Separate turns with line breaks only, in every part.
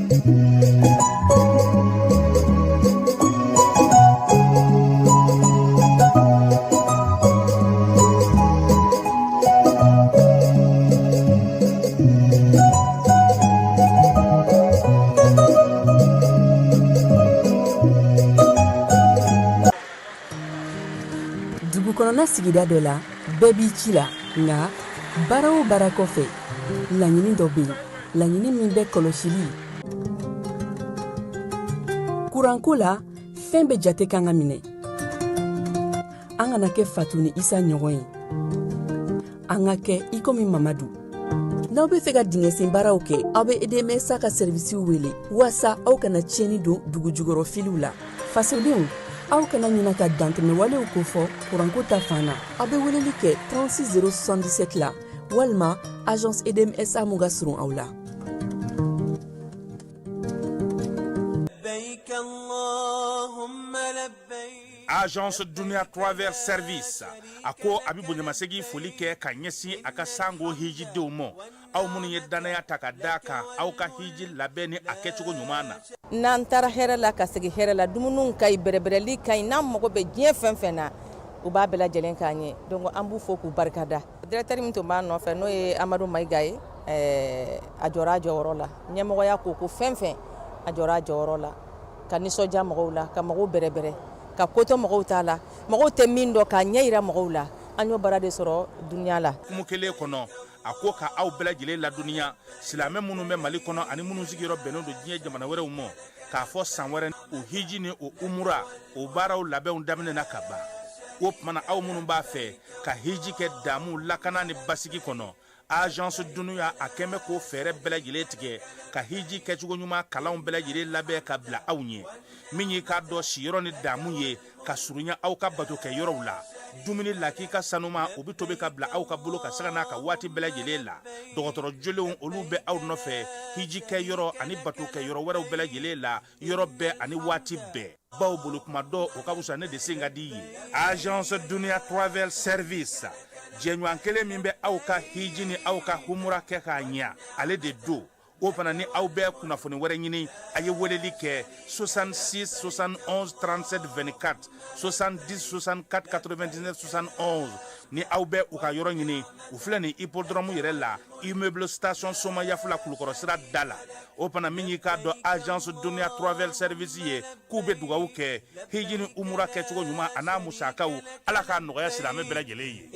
Dugu kɔnɔna sigida dɔ la, bɛɛ b'i ci la, nka baara o baara kɔfɛ, laɲini dɔ bɛ yen, laɲini min bɛ kɔlɔsili kuranko la. Fɛn bɛɛ jate kan ka minɛ. An kana kɛ Fatu ni Isa ɲɔgɔn ye, an ka kɛ i komi Mamadu. N'aw bɛ fɛ ka dingɛsen baaraw kɛ, aw bɛ EDMSA ka sɛrivisiw wele waasa aw kana tiɲɛni don dugu jukɔrɔ filiw la. Fasodenw, aw kana ɲina ka dantɛmɛwalew kofɔ kuranko ta fan na. Aw bɛ weleli kɛ 36 077 la walima agence EDMSA mun ka surun aw la.
Agence Dunia Travel Service a ko a bɛ bonyamasegin foli kɛ ka ɲɛsin a ka sango hijidenw ma, aw minnu ye dannaya ta ka da kan aw ka hiji labɛn ni a kɛcogo ɲuman na.
N'an taara hɛrɛ la ka segin hɛrɛ la, dumuniw ka ɲi, bɛrɛbɛrɛli ka ɲi, n'an mago bɛ diɲɛ fɛn fɛn na, u b'a bɛɛ lajɛlen k'an ye. Donc an b'u fo k'u barikada. Directeur min tun b'a nɔfɛ, n'o ye Amadu Mayiga ye, a jɔra a jɔyɔrɔ la. Ɲɛmɔgɔya ko fɛn fɛn, a jɔra a jɔyɔrɔ la ka nisɔndiya mɔgɔw la, ka mɔgɔw bɛrɛbɛrɛ, ka ko to mɔgɔw t'a la, mɔgɔw tɛ min dɔn, k'a ɲɛ yira mɔgɔw la. An y'o baara de sɔrɔ Dunia la.
Hukumu kelen kɔnɔ, a ko ka aw bɛɛ lajɛlen ladɔnniya, silamɛ minnu bɛ Mali kɔnɔ ani minnu sigiyɔrɔ bɛnnen don diɲɛ jamana wɛrɛw ma, k'a fɔ san wɛrɛ o hiji ni o umura o baaraw labɛnw daminɛna ka ban. O tuma na, aw minnu b'a fɛ ka hiji kɛ damu, lakana ni basigi kɔnɔ, Agence Dunia a kɛn bɛ k'o fɛɛrɛ bɛɛ lajɛlen tigɛ ka hiji kɛcogo ɲuman kalanw bɛɛ lajɛlen labɛn ka bila aw ɲɛ. Min y'i k'a dɔn siyɔrɔ ni damu ye ka surunya aw ka bato kɛ yɔrɔw la, dumuni lakika sanuma o bɛ tobi ka bila aw ka bolo ka sanga n'a ka waati bɛɛ lajɛlen la. Dɔgɔtɔrɔ jolenw olu bɛ aw nɔfɛ hiji kɛ yɔrɔ ani bato kɛ yɔrɔ wɛrɛw bɛɛ lajɛlen la, yɔrɔ bɛɛ ani waati bɛɛ, baw bolo kuma dɔ o ka fisa ne de sen ka di ye. Agence Dunia Travel Service, jɛɲɔgɔn kelen min bɛ aw ka hiji ni aw ka humura kɛ k'a ɲɛ, ale de don. O fana ni aw bɛ kunnafoni wɛrɛ ɲini, a ye weleli kɛ 66 71 37 24, 70 64 99 71. Ni aw bɛ u ka yɔrɔ ɲini, u filɛ nin hippodrome yɛrɛ la, immeuble station Somayafula, Kulukɔrɔ sira da la. O fana min y'i k'a dɔn Agence Dunia Travel Service ye, k'u bɛ dugawu kɛ hiji ni umura kɛcogo ɲuman a n'a musakaw, Ala k'a nɔgɔya silamɛ bɛɛ lajɛlen ye.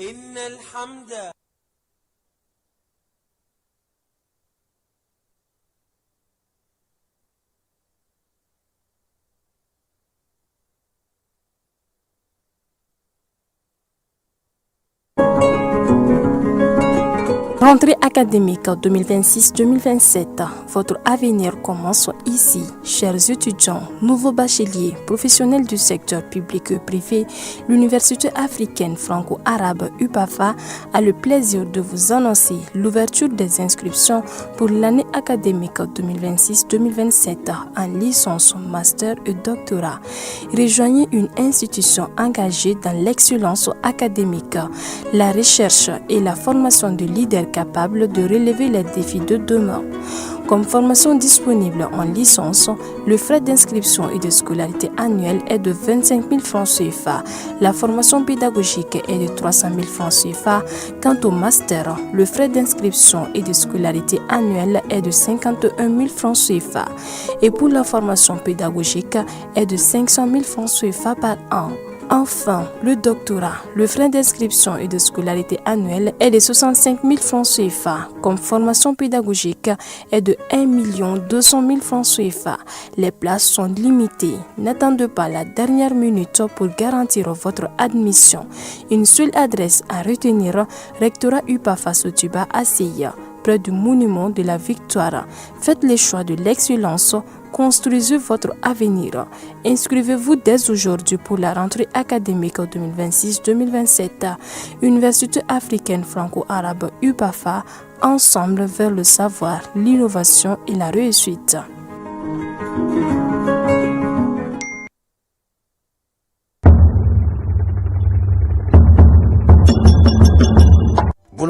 Rentrée académique 2026-2027, votre avenir commence ici. Chers étudiants, nouveaux bacheliers, professionnels du secteur public et privé, l'Université africaine franco-arabe UPAFA a le plaisir de vous annoncer l'ouverture des inscriptions pour l'année académique 2026-2027 en licence, master et doctorat. Rejoignez une institution engagée dans l'excellence académique, la recherche et la formation de leaders capables de relever les défis de demain. Comme formation disponible en licence, le frais d'inscription et de scolarité annuelle est de 25 000 francs CFA. La formation pédagogique est de 300 000 francs CFA. Quant au master, le frais d'inscription et de scolarité annuelle est de 51 000 francs CFA. Et pour la formation pédagogique est de 500 000 francs CFA par an. Enfin, le doctorat, le frais d'inscription et de scolarité annuelle est de 65 000 francs CFA. Comme formation pédagogique est de 1 200 000 francs CFA. Les places sont limitées. N'attendez pas la dernière minute pour garantir votre admission. Une seule adresse à retenir, rectorat UPAFA Sotuba ACI, près du monument de la Victoire. Faites le choix de l'excellence. Construisez votre avenir. Inscrivez-vous dès aujourd'hui pour la rentrée académique 2026-2027. Université africaine franco-arabe UPAFA, ensemble vers le savoir, l'innovation et la réussite.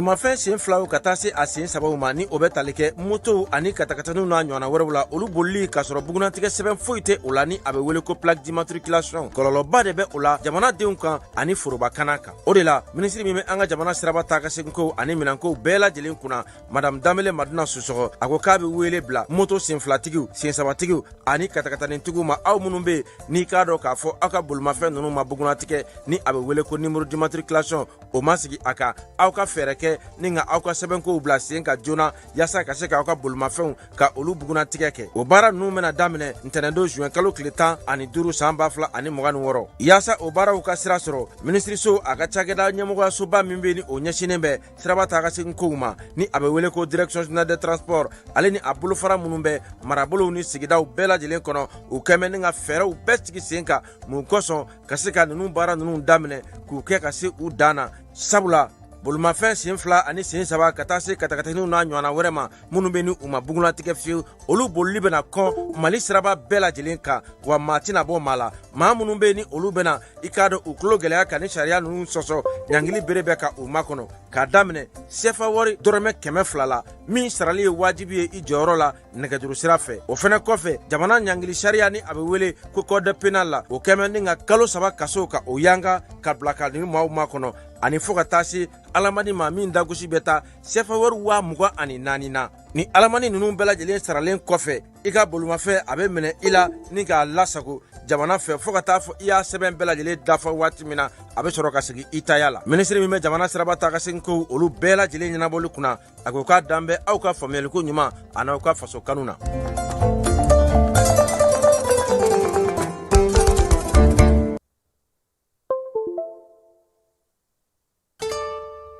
Bolimafɛn sen filaw ka taa se a sen sabaw ma, ni o bɛ tali kɛ motow ani katakataniw n'a ɲɔgɔnna wɛrɛw la, olu bolili k'a sɔrɔ bugunnatigɛ sɛbɛn foyi tɛ o la, ni a bɛ wele ko plaque d'immatriculation, kɔlɔlɔba de bɛ o la jamanadenw kan ani forobakana kan. O de la, minisiri min bɛ an ka jamana siraba taa ka seginkow ani minɛnkow bɛɛ lajɛlen kunna, Madame Danbele Madina Sisɔkɔ, a ko k'a bɛ wele bila moto senfilatigiw, sensabatigiw ani katakatanitigiw ma, aw minnu bɛ yen n'i k'a dɔn k'a fɔ aw ka bolimafɛn ninnu ma bugunnatigɛ, ni a bɛ wele ko numéro d'immatriculation, o ma sigi a kan, aw ka fɛɛrɛ kɛ ni ka aw ka sɛbɛnkow bila sen kan joona, yaasa ka se k'aw ka bolimafɛnw ka olu bugunnatigɛ kɛ. O baara ninnu bɛna daminɛ ntɛnɛndon juin kalo tile 15 san 2026. Yaasa o baaraw ka sira sɔrɔ, minisiriso a ka cakɛda ɲɛmɔgɔyasoba min bɛ ni o ɲɛsinnen bɛ siraba taa ka segin kow ma, ni a bɛ wele ko Direction générale des transports, ale ni a bolofara minnu bɛ marabolow ni sigidaw bɛɛ lajɛlen kɔnɔ, u kɛmɛ ni ka fɛɛrɛw bɛɛ sigi sen kan mun kosɔn ka se ka ninnu baara ninnu daminɛ k'u kɛ ka se u dan na. Sabula bolimafɛn sen fila ani sen saba ka taa se katakataniw n'a ɲɔgɔnna wɛrɛ ma minnu bɛ ni u ma bugunnatigɛ fiyewu, olu bolili bɛna kɔn Mali siraba bɛɛ lajɛlen kan, wa maa tɛna bɔ maa la. Maa minnu bɛ ni olu bɛna i k'a dɔn u tulo gɛlɛya ka ni sariya ninnu sɔsɔ, ɲangili bere bɛ ka u makɔnɔ k'a daminɛ sefa wari dɔrɔmɛ 200 la, min sarali ye wajibi ye i jɔyɔrɔ la nɛgɛjuru sira fɛ. O fɛnɛ kɔfɛ, jamana ɲangili sariya, ni a bɛ wele ko code pénal la, o kɛmɛ ni ka kalo 3 kaso ka o yanga ka bila ka nin maaw makɔnɔ, ani fo ka taa se alamani ma min dagosi bɛ taa sefa wari 24,000 na. Ni alamani ninnu bɛɛ lajɛlen saralen kɔfɛ, i ka bolimafɛn a bɛ minɛ i la ni k'a lasago jamana fɛ fo ka taa fɔ i y'a sɛbɛn bɛɛ lajɛlen dafa waati min na, a bɛ sɔrɔ ka segin i taya la. Minisiri min bɛ jamana siraba taa ka segin kow olu bɛɛ lajɛlen ɲɛnabɔli kunna, a ko k'a dan bɛ aw ka faamuyaliko ɲuman an'aw ka faso kanu na.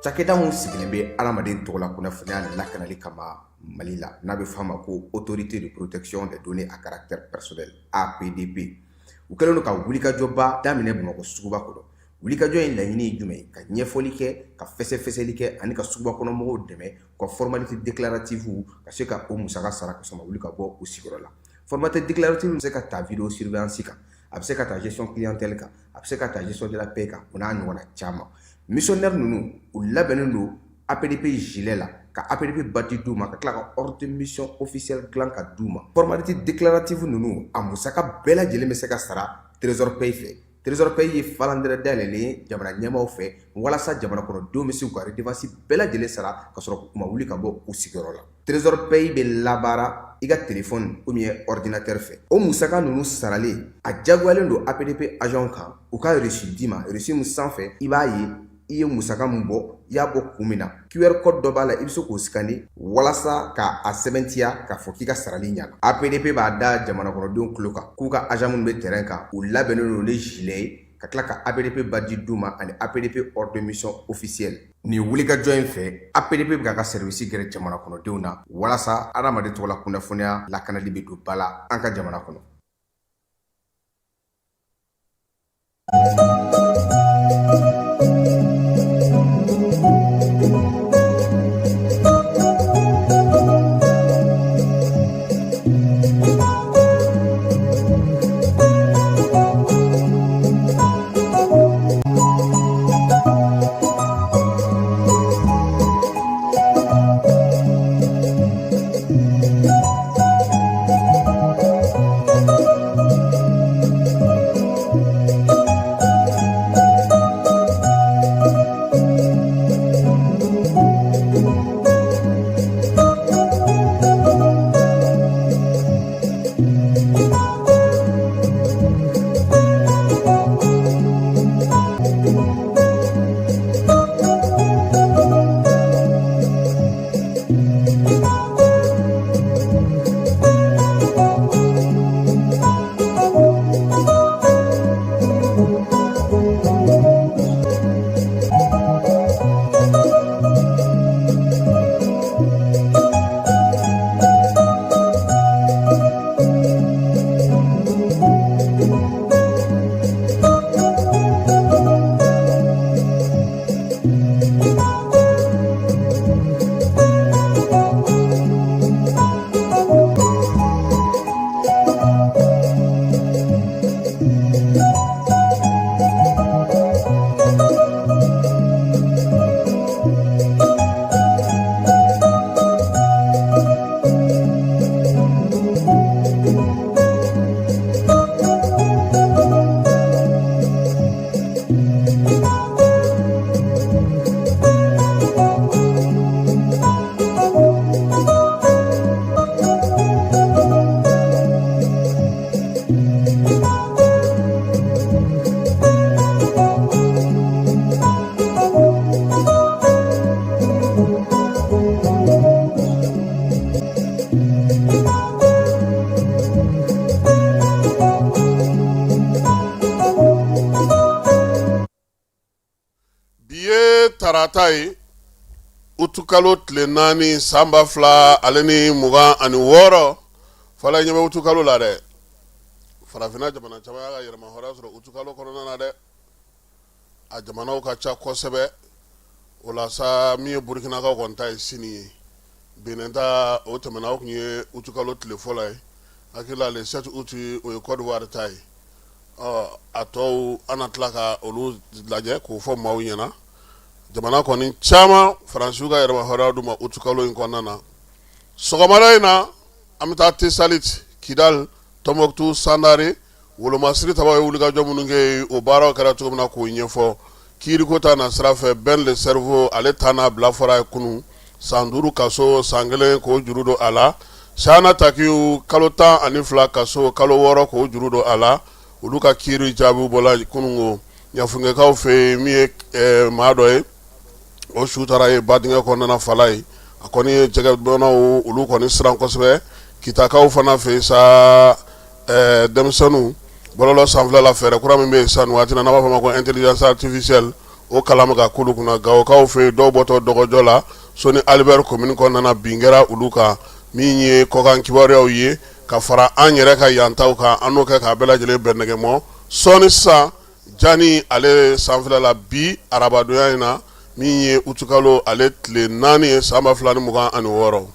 Cakɛda min sigilen bɛ adamaden tɔgɔla kunnafoniya lakanali kama Mali la, n'a bɛ f'a ma ko Autorité de protection des données à caractère personnel, APDP, u kɛlen don ka wulikajɔba daminɛ Bamakɔ suguba kɔnɔ. Wulikajɔ in laɲini ye jumɛn ye? Ka ɲɛfɔli kɛ, ka fɛsɛfɛsɛli kɛ ani ka suguba kɔnɔ mɔgɔw dɛmɛ u ka formalité déclarative ka se ka o musaka sara ka sɔrɔ ma wuli ka bɔ u sigiyɔrɔ la. Formalité déclarative bɛ se ka ta vidéo surveillance kan, a bɛ se ka ta gestion clientèle kan, a bɛ se ka ta gestion de la paie kan, o n'a ɲɔgɔnna caman. Missionnaire ninnu, u labɛnnen don APDP gilet la, ka APDP badge d'u ma, ka tila ka ordre de mission officiel dilan ka d'u ma. Formalité déclarative ninnu, a musaka bɛɛ lajɛlen bɛ se ka sara Trésor Pay fɛ. Trésor Pay ye falandɛrɛ dayɛlɛlen ye jamana ɲɛmaaw fɛ walasa jamana kɔnɔdenw bɛ se k'u ka redevance bɛɛ lajɛlen sara ka sɔrɔ u ma wuli ka bɔ u sigiyɔrɔ la. Trésor Pay bɛ labaara i ka téléphone ou bien ordinateur fɛ. O musaka ninnu saralen, a jagoyalen don APDP agent kan u ka reçu d'i ma, reçu min sanfɛ i b'a ye i ye musaka min bɔ, i y'a bɔ kun min na. QR code dɔ b'a la, i bɛ se k'o scanner walasa ka a sɛbɛntiya k'a fɔ k'i ka sarali ɲana. APDP b'a da jamana kɔnɔdenw tulo kan k'u ka agent minnu bɛ terrain kan, u labɛnnen don ni gilet ye, ka tila ka APDP badge d'u ma ani APDP ordre de mission officiel. Nin wulikajɔ in fɛ, APDP bɛ k'a ka service gɛrɛ jamana kɔnɔdenw na walasa adamaden tɔgɔla kunnafoniya lakanali bɛ don ba la an ka jamana kɔnɔ.
tarata ye, utukalo tile 4 san 2026. Falaye, ɲɛ bɛ utukalo la dɛ. Farafinna jamana caman y'a ka yɛrɛmahɔrɔnya sɔrɔ utukalo kɔnɔna na dɛ. A jamanaw ka ca kosɛbɛ. O la sa, min ye Burukinakaw kɔni ta ye sini ye, Benin ta o tɛmɛna, o tun ye utukalo tile fɔlɔ ye. Hakili la le 7 août, o ye Côte d'Ivoire ta ye. Ɔ, a tɔw, an na tila ka olu lajɛ k'o fɔ maaw ɲɛna. Jamana kɔni caman, Faransiw ka yɛrɛmahɔrɔnya d'u ma utukalo in kɔnɔna na. Sɔgɔmada in na, an bɛ taa Tesalit, Kidal, Tɔnbɔkutu, Sandare wolomasiri tabaw ye wulikajɔ minnu kɛ, o baaraw kɛra cogo min na, k'o ɲɛfɔ. Kiiriko ta na sira fɛ, Ben le Cerveau, ale ta n'a bila fɔra ye kunun, san 5 kaso, san 1 k'o juru don a la. Chahana Takiou, kalo 12 kaso, kalo 6 k'o juru don a la. Olu ka kiiri jaabiw bɔla kunun ko. Ɲafunkɛkaw fɛ yen, min ye maa dɔ ye, o su taara ye ba dingɛ kɔnɔna Falaye. A kɔni ye jɛgɛbɔnnaw, olu kɔni siran kosɛbɛ. Kitakaw fana fɛ yen sa, denmisɛnninw bɔlɔlɔ sanfɛla la, fɛɛrɛ kura min bɛ yen sisan waati na, n'a b'a fɔ a ma ko intelligence artificielle, o kalan bɛ ka k'olu kunna. Gawokaw fɛ yen, dɔw bɔtɔ dɔgɔjɔ la Soni Ali Ber commune kɔnɔna, bin kɛra olu kan. Min ye kɔkan kibaruyaw ye ka fara an yɛrɛ ka yantaw kan, an n'o kɛ k'a bɛɛ lajɛlen bɛn nɛgɛmɔ sɔɔni sisan. Jani ale sanfɛla la bi arabadonya in na, min ye utukalo ale tile 4 ye san 2026.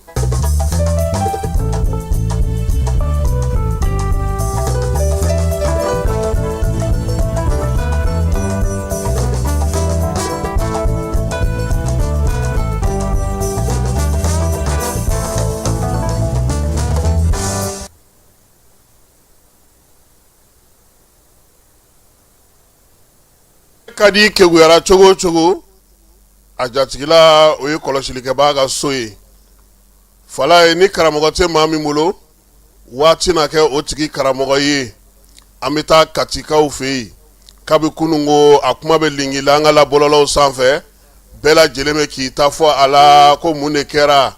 Ka di keguyara cogo o cogo, a jatigila o ye kɔlɔsilikɛbaa ka so ye. Falaye, ni karamɔgɔ tɛ maa min bolo, waati na kɛ o tigi karamɔgɔ ye. An bɛ taa Katikaw fɛ yen. Kabi kunun ko a kuma bɛ lingila an ka la bɔlɔlɔw sanfɛ, bɛɛ lajɛlen bɛ k'i ta fɔ a la ko mun de kɛra.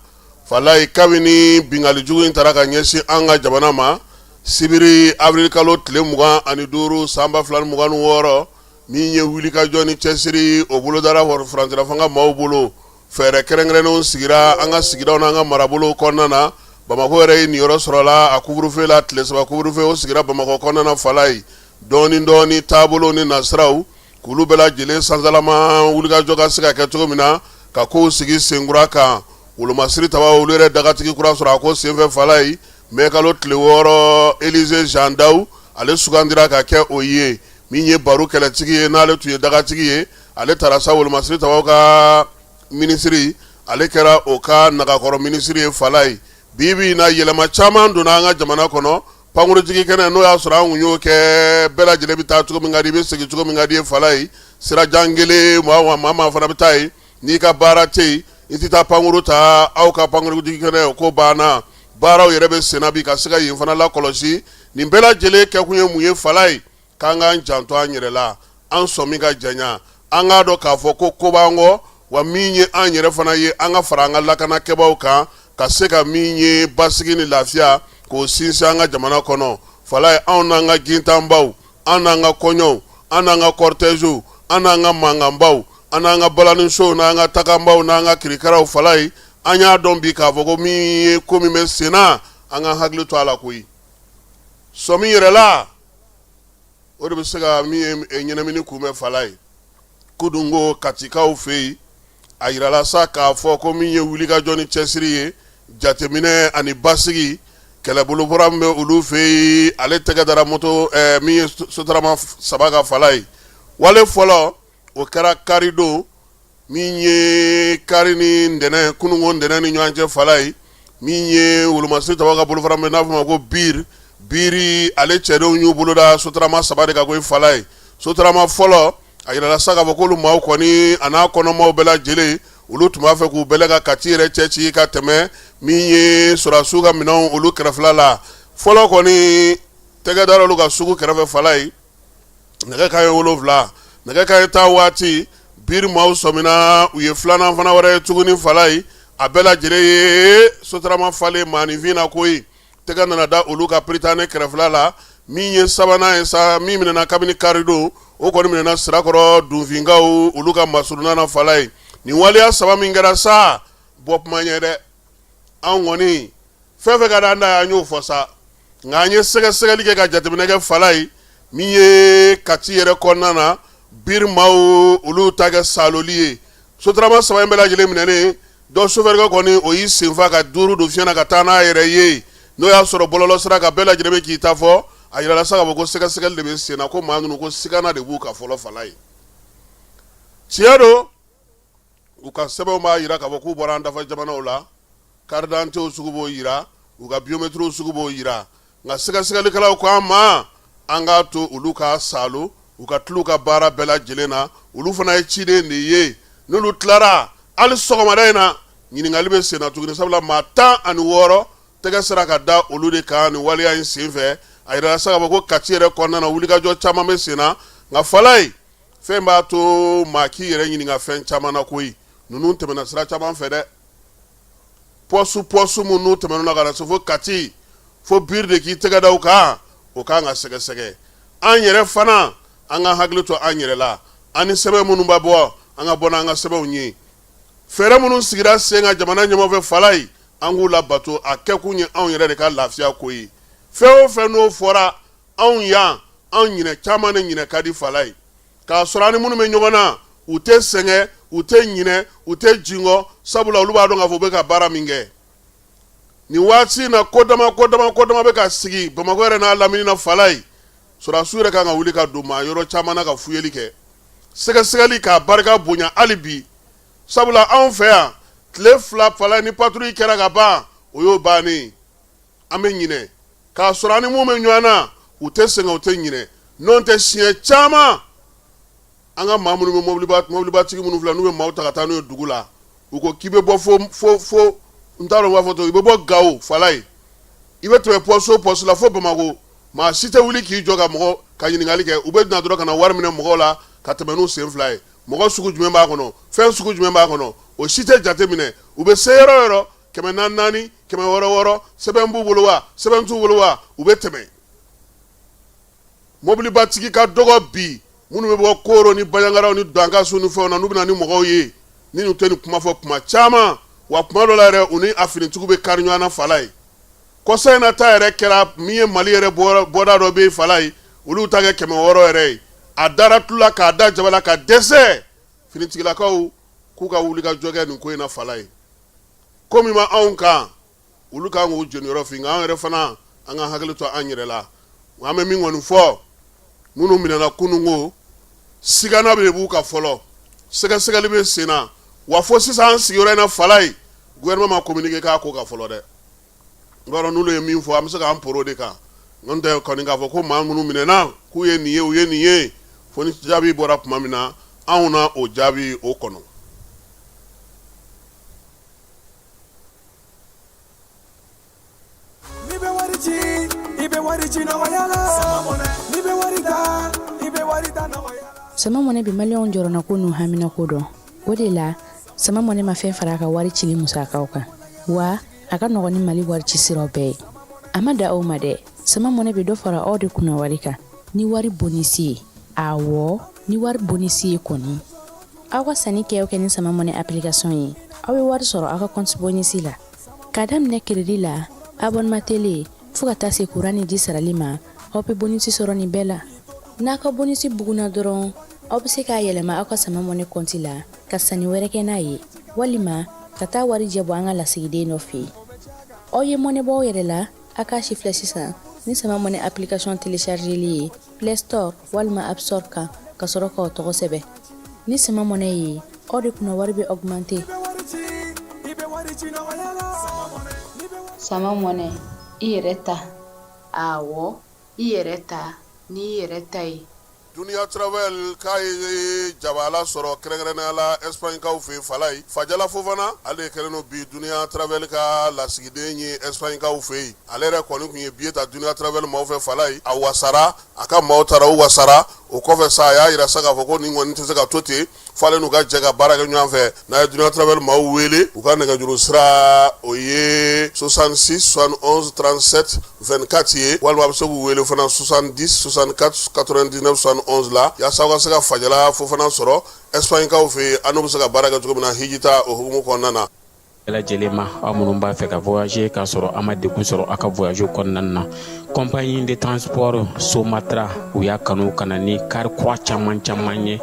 Falaye, kabini binkanni jugu in taara ka ɲɛsin an ka jamana ma sibiri avril kalo tile 25 san 2026, min ye wulikajɔ ni cɛsiri o bolodara furancɛla fanga maaw bolo, fɛɛrɛ kɛrɛnkɛrɛnnenw sigira an ka sigidaw n'an ka marabolow kɔnɔna na. Bamakɔ yɛrɛ ye niyɔrɔ sɔrɔla a couvre-feu la, tile 3 couvre-feu o sigira Bamakɔ kɔnɔna na. Falaye, dɔɔni dɔɔni taabolo ni nasiraw k'olu bɛɛ lajɛlen sansalama, wulikajɔ ka se ka kɛ cogo min na ka kow sigi senkura kan. Wolomasiri tabaw, olu yɛrɛ dagatigi kura sɔrɔ a ko senfɛ. Falaye, mɛ kalo tile 6, Élisée Jean Daou, ale sugandira ka kɛ o ye. Min ye baro kɛlɛtigi ye, n'ale tun ye dagatigi ye, ale taara sa wolomasiri tabaw ka minisiri, ale kɛra o ka nagakɔrɔ minisiri ye. Falaye, bi bi in na, yɛlɛma caman donna an ka jamana kɔnɔ. Pankurujigi kɛnɛ, n'o y'a sɔrɔ an kun y'o kɛ, bɛɛ lajɛlen bɛ taa cogo min ka di, i bɛ segin cogo min ka di ye. Falaye, sirajan kelen, maa maa fana bɛ taa yen. N'i ka baara tɛ yen, i tɛ taa pankuru ta aw ka pankurujigi kɛnɛ. O ko banna. Baaraw yɛrɛ bɛ senna bi ka se ka yen fana lakɔlɔsi. Nin bɛɛ lajɛlen kɛkun ye mun ye? Falaye, k'an k'an janto an yɛrɛ la, an sɔmi ka janya, an k'a dɔn k'a fɔ ko ko b'an kɔ. Wa min ye an yɛrɛ fana ye, an ka fara an ka lakanakɛbaw kan ka se ka min ye basigi ni lafiya k'o sinsin an ka jamana kɔnɔ. Falaye, anw n'an ka gintanbaw, an n'an ka kɔɲɔw, an n'an ka cortègew, an n'an ka mankanbaw, an n'an ka balanisow, n'an ka takanbaw, n'an ka kirikaraw, Falaye, an y'a dɔn bi k'a fɔ ko min ye ko min bɛ senna, an ka hakili to a la koyi. Sɔmi yɛrɛ la, o de bɛ se ka min ye ɲɛnamini kunbɛn. Falaye, kudunko Katikaw fɛ yen, a yirala sa k'a fɔ ko min ye wulikajɔ ni cɛsiri ye, jateminɛ ani basigi kɛlɛbolofara min bɛ olu fɛ yen, ale tɛgɛ dara moto min ye sotarama 3 kan. Falaye, wale fɔlɔ o kɛra karidon, min ye kari ni ntɛnɛn, kununko ntɛnɛn ni ɲɔgɔn cɛ. Falaye, min ye wolomasiri tabaw ka bolofara min n'a fɔ ma ko BIR, BIR ale cɛdenw y'u bolo da sotarama 3 de kan koyi. Falaye, sotarama fɔlɔ, a yirala sa k'a fɔ k'olu maaw kɔni a n'a kɔnɔmaaw bɛɛ lajɛlen, olu tun b'a fɛ k'u bɛlɛn ka Kati yɛrɛ cɛ ci ka tɛmɛ min ye sɔrɔdasiw ka minɛnw olu kɛrɛfɛla la. Fɔlɔ kɔni tɛgɛ dara olu ka sugu kɛrɛfɛ. Falaye, nɛgɛ kanɲɛ 7, nɛgɛ kanɲɛ 10 waati, BIR maaw sɔmina, u ye filanan fana wɛrɛ ye tuguni. Falaye, a bɛɛ lajɛlen ye sotarama falen maaninfin na koyi. Tɛgɛ nana da olu ka Prytanée kɛrɛfɛla la. Min ye sabanan ye sa, min minɛna kabini karidon, o kɔni minɛna Sirakɔrɔ Dunfinkaw olu ka masurunna na. Falaye, Nin waleya saba min kɛra sa, bɔ kuma ɲɛ dɛ. Anw kɔni fɛn fɛn ka d'an da ye, an y'o fɔ sa, nka an ye sɛgɛsɛgɛli kɛ ka jateminɛ kɛ Falaye, min ye Kati yɛrɛ kɔnɔna na, BIR maaw olu ta kɛ saloli ye. Sotarama saba in bɛɛ lajɛlen minɛnen, dɔ sofɛrikɛ kɔni o y'i senfa ka duuru don fiɲɛ na ka taa n'a yɛrɛ ye. N'o y'a sɔrɔ bɔlɔlɔ sira kan, bɛɛ lajɛlen bɛ k'i ta fɔ. A yirala sa k'a fɔ ko sɛgɛsɛgɛli de bɛ sen na, ko maa ninnu ko sigana de b'u kan fɔlɔ. Falaye, tiɲɛ don, u ka sɛbɛnw b'a jira k'a fɔ k'u bɔra an dafa jamanaw la, carte d'identité sugu b'o jira, u ka biométrie sugu b'o jira, nka sɛgɛsɛgɛlikɛlaw ko an ma an k'a to olu ka salo, u ka tila u ka baara bɛɛ lajɛlen na. Olu fana ye ciden de ye. N'olu tilara, hali sɔgɔmada in na ɲininkali bɛ sen na tuguni, sabula maa 16 tɛgɛ sera ka da olu de kan nin waleya in senfɛ. A yirala sa k'a fɔ ko Kati yɛrɛ kɔnɔna na, wulikajɔ caman bɛ sen na, nka Falaye, fɛn b'a to maa k'i yɛrɛ ɲininka fɛn caman na koyi. Ninnu tɛmɛna sira caman fɛ dɛ, pɔsu pɔsu minnu tɛmɛna na ka na se fo Kati, fo BIR de k'i tɛgɛ da u kan, o kan ka sɛgɛsɛgɛ. An yɛrɛ fana, an ka hakili to an yɛrɛ la, an ni sɛbɛn minnu bɛ bɔ, an ka bɔ n'an ka sɛbɛnw ye. Fɛɛrɛ minnu sigira sen kan jamana ɲɛmɔgɔ fɛ, Falaye, an k'u labato. A kɛkun ye anw yɛrɛ de ka lafiya ko ye. Fɛn o fɛn n'o fɔra anw yan, anw ɲinɛ caman de ɲinɛ ka di, Falaye, k'a sɔrɔ an ni minnu bɛ ɲɔgɔn na, u tɛ sɛgɛn, u tɛ ɲinɛ, u tɛ jingɔ, sabula olu b'a dɔn k'a fɔ u bɛ ka baara min kɛ nin waati in na. Ko dama ko dama ko dama bɛ ka sigi Bamakɔ yɛrɛ n'a lamini na, Falaye. Sɔrɔdasiw yɛrɛ kan ka wuli ka don maa yɔrɔ caman na ka fuyeli kɛ, sɛgɛsɛgɛli k'a barika bonya hali bi, sabula anw fɛ yan, tile 2, Falaye, ni patrouille kɛra ka ban, o y'o bannen. An bɛ ɲinɛ, k'a sɔrɔ an ni minnu bɛ ɲɔgɔn na, u tɛ sɛgɛn, u tɛ ɲinɛ. N'o tɛ, siɲɛ caman an ka maa minnu bɛ mobilibatigi minnu filɛ, n'u bɛ maaw ta ka taa n'u ye dugu la, u ko k'i bɛ bɔ fo fo fo n t'a dɔn n b'a fɔ cogo, i bɛ bɔ Gawo, Falaye, i bɛ tɛmɛ pɔsi o pɔsi la fo Bamakɔ, maa si tɛ wuli k'i jɔ ka mɔgɔ ka ɲininkali kɛ. U bɛ na dɔrɔn ka na wari minɛ mɔgɔw la ka tɛmɛ n'u sen fila ye. Mɔgɔ sugu jumɛn b'a kɔnɔ, fɛn sugu jumɛn b'a kɔnɔ, o si tɛ jate minɛ. U bɛ se yɔrɔ o yɔrɔ, 400 400, 600 600, sɛbɛn b'u bolo wa, sɛbɛn t'u bolo wa, u bɛ tɛmɛ. Mobilibatigi ka dɔgɔ bi minnu bɛ bɔ Koro ni Banjagaraw ni Dankaso ni fɛnw na, n'u bɛ na ni mɔgɔw ye, ni u tɛ nin kuma fɔ kuma caman wa. Kuma dɔ la yɛrɛ, u ni a finitigiw bɛ kari ɲɔgɔn na, Falaye. Kɔsa in na ta yɛrɛ kɛra min ye, Mali yɛrɛ bɔda dɔ bɛ yen, Falaye, olu ta kɛ 600 yɛrɛ ye. A dara tulu la k'a da jaba la ka dɛsɛ. Finitigilakaw k'u ka wuli ka jɔ kɛ nin ko in na, Falaye. Ko min ma anw kan, olu kan k'u jeniyɔrɔ fin, nka an yɛrɛ fana, an ka hakili to an yɛrɛ la. An bɛ min kɔni fɔ, minnu minɛna kununko, sigana de b'u kan fɔlɔ, sɛgɛsɛgɛli bɛ sen na wa. Fo sisan, an sigiyɔrɔ in na, Falaye, gouvernement ma communiqué k'a ko kan fɔlɔ dɛ. N b'a dɔn n'olu ye min fɔ, an bɛ se k'an poro de kan. N'o tɛ kɔni, k'a fɔ ko maa minnu minɛna k'u ye nin ye, u ye nin ye, fo ni jaabi bɔra tuma min na, anw na o jaabi o kɔnɔ.
N'i bɛ wari ci, i bɛ wari ci nɔgɔya la. N'i bɛ wari ta, i bɛ wari ta nɔgɔya la.
Sama Money bɛ maliyɛnw jɔrɔnako n'u haminako dɔn. O de la, Sama Money ma fɛn fara a ka wari cili musakaw kan, wa a ka nɔgɔn ni Mali wari ci siraw bɛɛ ye. A ma da aw ma dɛ, Sama Money bɛ dɔ fara aw de kunna wari kan ni wari bonisi ye. Awɔ, ni wari bonisi ye kɔni. Aw ka sanni kɛ o kɛ ni Sama Money application ye, aw bɛ wari sɔrɔ aw ka compte bonus la. K'a daminɛ crédit la, abonnement télé, fo ka taa se courant ni ji sarali ma, aw bɛ bonus sɔrɔ nin bɛɛ la. N'a ka bonus bugunna dɔrɔn, aw bɛ se k'a yɛlɛma aw ka Sama Money compte la ka sanni wɛrɛ kɛ n'a ye, walima ka taa wari jɛ bɔ an ka lasigiden dɔ fɛ yen. Aw ye mɔnɛ bɔ aw yɛrɛ la, a k'a si filɛ sisan ni Sama Money application téléchargeli ye Play Store walima App Store kan, ka sɔrɔ k'aw tɔgɔ sɛbɛn. Ni Sama Money ye, aw de kunna wari bɛ augmenter.
Sama Money, i yɛrɛ ta. Awɔ, i yɛrɛ ta n'i yɛrɛ ta ye.
Dunia Travel k'a ye jabala sɔrɔ kɛrɛnkɛrɛnnenya la Espagne-kaw fɛ yen, Falaye. Fajala Fofana, ale de kɛlen don bi Dunia Travel ka lasigiden ye Espagne-kaw fɛ yen. Ale yɛrɛ kɔni tun ye billet ta Dunia Travel maaw fɛ, Falaye. A wasara, a ka maaw taara, u wasara. O kɔfɛ sa, a y'a jira sa k'a fɔ ko nin kɔni tɛ se ka to ten, f'ale n'u ka jɛ ka baara kɛ ɲɔgɔn fɛ. N'a ye Dunia Travel maaw wele, u ka nɛgɛjuru sira o ye 66 71 37 24 ye, walima a bɛ se k'u wele fana 70 64 99 71 la, yaasa aw ka se ka Fajala Fofana sɔrɔ Espagne-kaw fɛ yen, an n'u bɛ se ka baara kɛ cogo min na hijita o hukumu kɔnɔna na.
Bɛɛ lajɛlen ma, aw minnu b'a fɛ ka voyager k'a sɔrɔ a ma degun sɔrɔ aw ka voyage kɔnɔna na, compagnie de transport Somatra, u y'a kanu ka na ni kari kura caman caman ye,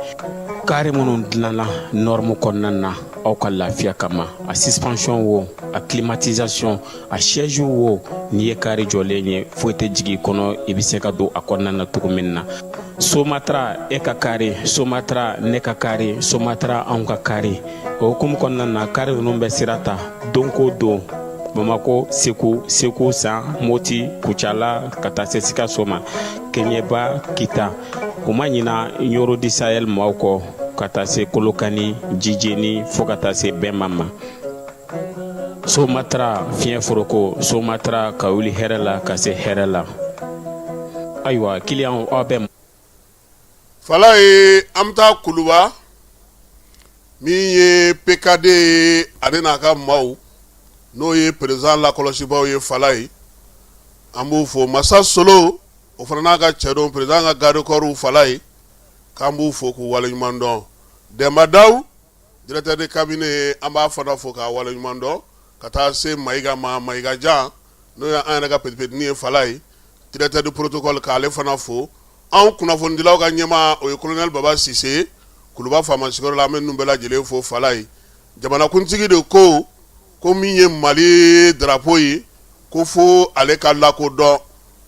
kari minnu dilanna norme kɔnɔna na aw ka lafiya kama. A suspension wo, a climatisation, a siège wo, n'i ye kari jɔlen ye, foyi tɛ jigin i kɔnɔ, i bɛ se ka don a kɔnɔna na cogo min na. Somatra, e ka kari Somatra, ne ka kari Somatra, anw ka kari. O hukumu kɔnɔna na, kari ninnu bɛ sira ta don ko don Bamako, Segu, Segu San, Moti, Kucala, ka taa se Sikaso ma, Keɲeba, Kita. U ma ɲina Ɲoro du Sahel maaw kɔ, ka taa se Kolokani, Jijeni, fo ka taa se Bɛnma ma. Somatra, fiɲɛ foroko Somatra, ka wuli hɛrɛ la ka se hɛrɛ la. Ayiwa, kiliyanw, aw bɛ
Falaye, an bɛ taa Kuluba. Min ye PKD ye, ale n'a ka maaw, n'o ye président lakɔlɔsibaaw ye, Falaye, an b'u fo. Masa Solo, o fana n'a ka cɛdenw, président ka garde corps, Falaye, k'an b'u fo k'u waleɲuman dɔn. Dɛnba Daw, directeur de cabinet, an b'a fana fo k'a waleɲuman dɔn, ka taa se Mayiga ma, Mayiga Jan, n'o ye an yɛrɛ ka petit petitnin ye, Falaye, directeur de protocole, k'ale fana fo. Anw kunnafonidilaw ka ɲɛmaa, o ye colonel Baba Sise, Kuluba faama sigiyɔrɔ la. An bɛ ninnu bɛɛ lajɛlen fo, Falaye. Jamanakuntigi de ko ko min ye Mali drapeau ye, ko fo ale ka lakodɔn.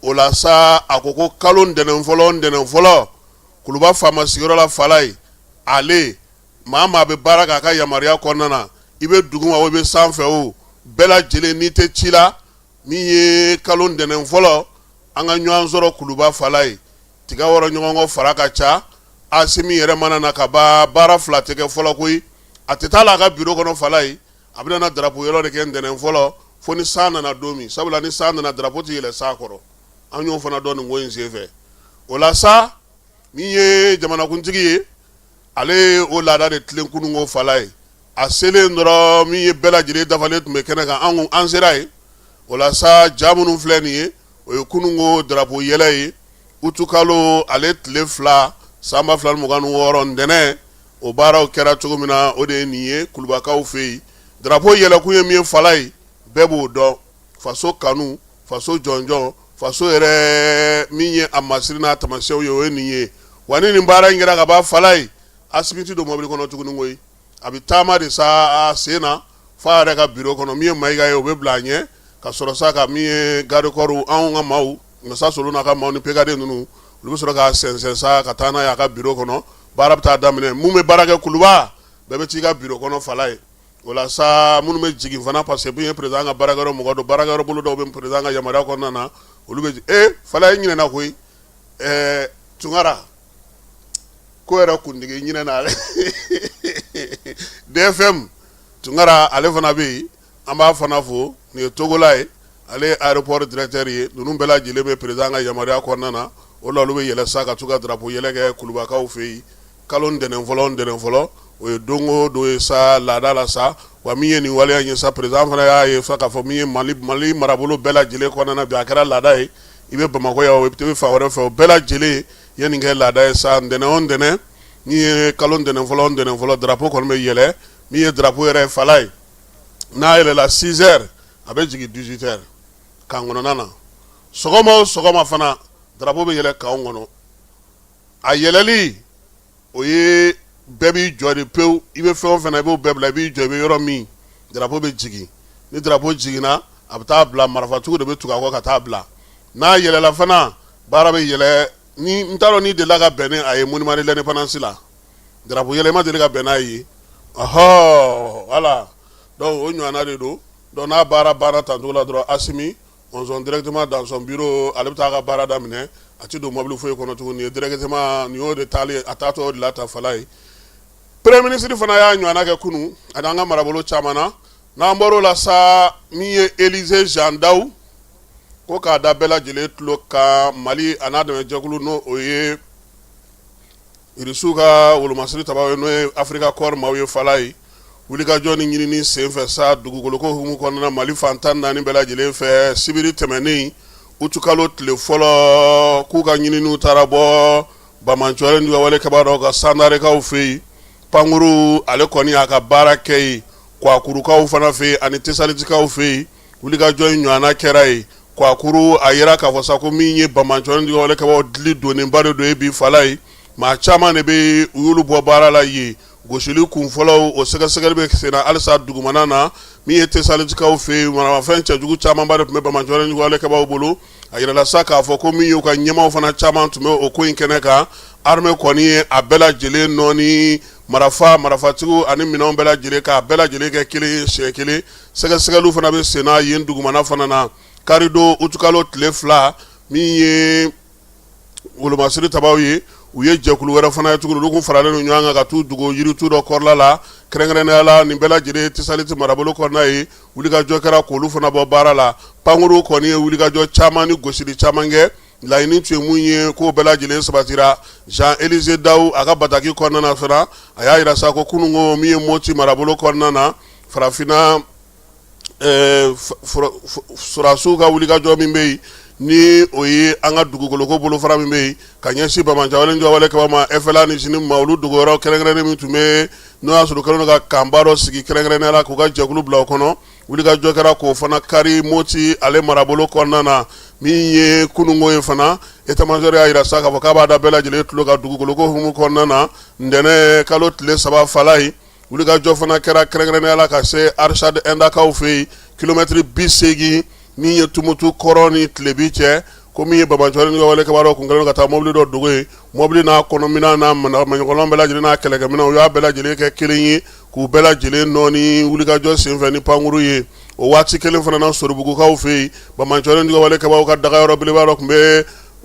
O la sa, a ko ko kalo ntɛnɛn fɔlɔ, ntɛnɛn fɔlɔ, Kuluba faama sigiyɔrɔ la, Falaye, ale maa maa bɛ baara k'a ka yamaruya kɔnɔna na, i bɛ duguma o, i bɛ sanfɛ o, bɛɛ lajɛlen, n'i tɛ ci la, min ye kalo ntɛnɛn fɔlɔ, an ka ɲɔgɔn sɔrɔ Kuluba, Falaye. Tiga wɔrɔ ɲɔgɔn kɔ fara ka ca. Asimi yɛrɛ mana na ka ban, baara fila tɛ kɛ fɔlɔ koyi. A tɛ taa la a ka biro kɔnɔ, Falaye, a bɛna na drapeau yɛlɛ de kɛ ntɛnɛn fɔlɔ, fo ni san nana don min, sabula ni san nana, drapeau tɛ yɛlɛ san kɔrɔ. An y'o fana dɔn nin ko in senfɛ. O la sa, min ye jamanakuntigi ye, ale ye o laada de tilen kununko, Falaye. A selen dɔrɔn, min ye bɛɛ lajɛlen dafalen tun bɛ kɛnɛ kan, an an sera yen. O la sa, ja minnu filɛ nin ye, o ye kununko drapeau yɛlɛ ye, utukalo ale tile 2 san 2026, ntɛnɛn. O baaraw kɛra cogo min na, o de ye nin ye Kulubakaw fɛ yen. Drapeau yɛlɛkun ye min ye, Falaye, bɛɛ b'o dɔn: faso kanu, faso jɔnjɔn, faso yɛrɛ min ye a masiri n'a tamasiyɛnw ye, o ye nin ye. Wa ni nin baara in kɛra ka ban, Falaye, Asimi tɛ don mobili kɔnɔ tuguni koyi. A bɛ taama de sa a sen na f'a yɛrɛ ka biro kɔnɔ. Min ye Mayiga ye, o bɛ bila a ɲɛ ka sɔrɔ sa ka min ye garde corps, anw ka maaw, Masa Solo n'a ka maaw ni PKD ninnu, olu bɛ sɔrɔ k'a sɛnsɛn sa ka taa n'a ye a ka biro kɔnɔ. Baara bɛ taa daminɛ. Mun bɛ baara kɛ Kuluba, bɛɛ bɛ t'i ka biro kɔnɔ, Falaye. O la sa, minnu bɛ jigin fana, parce que min ye président ka baarakɛyɔrɔ mɔgɔ don, baarakɛyɔrɔ bolo dɔw bɛ président ka yamaruya kɔnɔna na, olu bɛ e Falaye ɲinɛna koyi. Ɛɛ, Tunkara ko yɛrɛ kuntigi ɲinɛna ale, DFM Tunkara, ale fana bɛ yen, an b'a fana fo. Nin ye Togola ye, ale ye aéroport directeur ye. Ninnu bɛɛ lajɛlen bɛ président ka yamaruya kɔnɔna na. O la, olu bɛ yɛlɛ sa ka t'u ka drapeau yɛlɛ kɛ Kulubakaw fɛ yen kalo ntɛnɛn fɔlɔ, ntɛnɛn fɔlɔ. O ye don o don ye sa laada la sa. Wa min ye nin waleya in ye sa, président fana y'a ye sa k'a fɔ min ye Mali marabolo bɛɛ lajɛlen kɔnɔna na bi, a kɛra laada ye. I bɛ Bamakɔ yan o, i bɛ fan wɛrɛ fɛ o, bɛɛ lajɛlen ye nin kɛ laada ye sa. Ntɛnɛn o ntɛnɛn, min ye kalo ntɛnɛn fɔlɔ, ntɛnɛn fɔlɔ, drapeau kɔni bɛ yɛlɛ. Min ye drapeau yɛrɛ ye, Falaye, n'a yɛlɛla 6 heures, a bɛ jigin 18 heures camp kɔnɔna na. Sɔgɔma o sɔgɔma fana, drapeau bɛ yɛlɛ camp kɔnɔ. A yɛlɛli, o ye bɛɛ b'i jɔ de pewu. I bɛ fɛn o fɛn na, i b'o bɛɛ bila, i b'i jɔ i bɛ yɔrɔ min drapeau bɛ jigin. Ni drapeau jiginna, a bɛ taa bila, marifatigiw de bɛ tugu a kɔ ka taa bila. N'a yɛlɛla fana, baara bɛ yɛlɛ. Ni n t'a dɔn n'i delila ka bɛn ni a ye monument de l'indépendance la, drapeau yɛlɛ, i ma deli ka bɛn n'a ye? Ɔhɔ, voilà, donc o ɲɔgɔnna de don. Donc n'a baara banna tancogo la dɔrɔn, Asimi on directement dans son bureau, ale bɛ taa ka baara daminɛ. A tɛ don mobili foyi kɔnɔ tuguni. Nin ye directement, nin y'o de taalen, a taatɔ o de la ta, Falaye. Premier ministre fana y'a ɲɔgɔnna kɛ kunun, ani an ka marabolo caman na. N'an bɔr'o la sa, min ye Élysée Jean Daw ko k'a da bɛɛ lajɛlen tulo kan, Mali a n'a dɛmɛjɛkulu, n'o o ye Irisiw ka wolomasiri tabaw ye, n'o ye Africa Corps maaw ye Falaye, wulikajɔ ni ɲinini senfɛ sa dugukoloko hukumu kɔnɔna Mali fan 14 bɛɛ lajɛlen fɛ sibiri tɛmɛnen utukalo tile fɔlɔ, k'u ka ɲininiw taara bɔ banbaanciwale ni wale kɛbaa dɔw ka Sandarekaw fɛ yen. Pankuru ale kɔni y'a ka baara kɛ yen, Kuwakurukaw fana fɛ yen ani Tesalitikaw fɛ yen, wulikajɔ in ɲɔgɔnna kɛra yen. Kuwakuru, a yira k'a fɔ sa ko min ye banbaanciwale ni wale kɛbaaw dili donnenba de don yen bi Falaye. Maa caman de bɛ u y'olu bɔ baara la yen. Gosili kun fɔlɔ, o sɛgɛsɛgɛli bɛ senna halisa dugumana na. Min ye Tesalitikaw fɛ yen, maramafɛn cɛjugu camanba de tun bɛ banbaanciwale ni wale kɛbaaw bolo. A yirala sa k'a fɔ ko min y'u ka ɲɛmaaw fana caman tun bɛ o ko in kɛnɛ kan. Armée kɔni ye a bɛɛ lajɛlen nɔɔni, marafa, marafatigiw ani minɛnw bɛɛ lajɛlen, k'a bɛɛ lajɛlen kɛ kelen ye siɲɛ kelen. Sɛgɛsɛgɛliw fana bɛ senna yen dugumana fana na. Karidon utukalo tile 2, min ye wolomasiri tabaw ye, u ye jɛkulu wɛrɛ fana ye tuguni, olu kun faralen don ɲɔgɔn kan ka t'u dogo yiritu dɔ kɔrɔla la. Kɛrɛnkɛrɛnnenya la, nin bɛɛ lajɛlen Tesaliti marabolo kɔnɔna ye. Wulikajɔ kɛra k'olu fana bɔ baara la. Pankuru kɔni ye wulikajɔ caman ni gosili caman kɛ. Laɲini tun ye mun ye, k'o bɛɛ lajɛlen sabatira. Jean Élisée Dawu a ka bataki kɔnɔna na fana, a y'a jira sa ko kununko min ye Moti marabolo kɔnɔna na, farafinna sɔrɔdasiw ka wulikajɔ min bɛ yen, ni o ye an ka dugukoloko bolofara min bɛ yen ka ɲɛsin banbaanciwale ni wale kɛbaaw ma, FLA ni JNIM ma, olu dogoyɔrɔ kɛrɛnkɛrɛnnen min tun bɛ, n'o y'a sɔrɔ kɛlen don ka kanba dɔ sigi kɛrɛnkɛrɛnnenya la k'u ka jɛkulu bila o kɔnɔ, wulikajɔ kɛra k'o fana kari Moti ale marabolo kɔnɔna na. Min ye kununko ye fana, état-major y'a jira sa k'a fɔ k'a b'a da bɛɛ lajɛlen tulo kan dugukoloko hukumu kɔnɔna na. Ntɛnɛn kalo tile 3 Falaye, wulikajɔ fana kɛra kɛrɛnkɛrɛnnenya la ka se Archad Indakaw fɛ yen, kilomɛtiri 80 min ye Tumutu kɔrɔn ni tilebin cɛ, ko min ye banbaanciwale ni wale kɛbaa dɔw kun kɛlen don ka taa mobili dɔ dogo yen. Mobili n'a kɔnɔminɛn n'a maɲɔgɔnlɔn bɛɛ lajɛlen n'a kɛlɛkɛminɛnw, u y'a bɛɛ lajɛlen kɛ kelen ye k'u bɛɛ lajɛlen nɔɔni wulikajɔ senfɛ ni pankuru ye. O waati kelen fana na, Soribugukaw fɛ yen, banbaanciwale ni wale kɛbaaw ka dagayɔrɔ belebeleba dɔ tun bɛ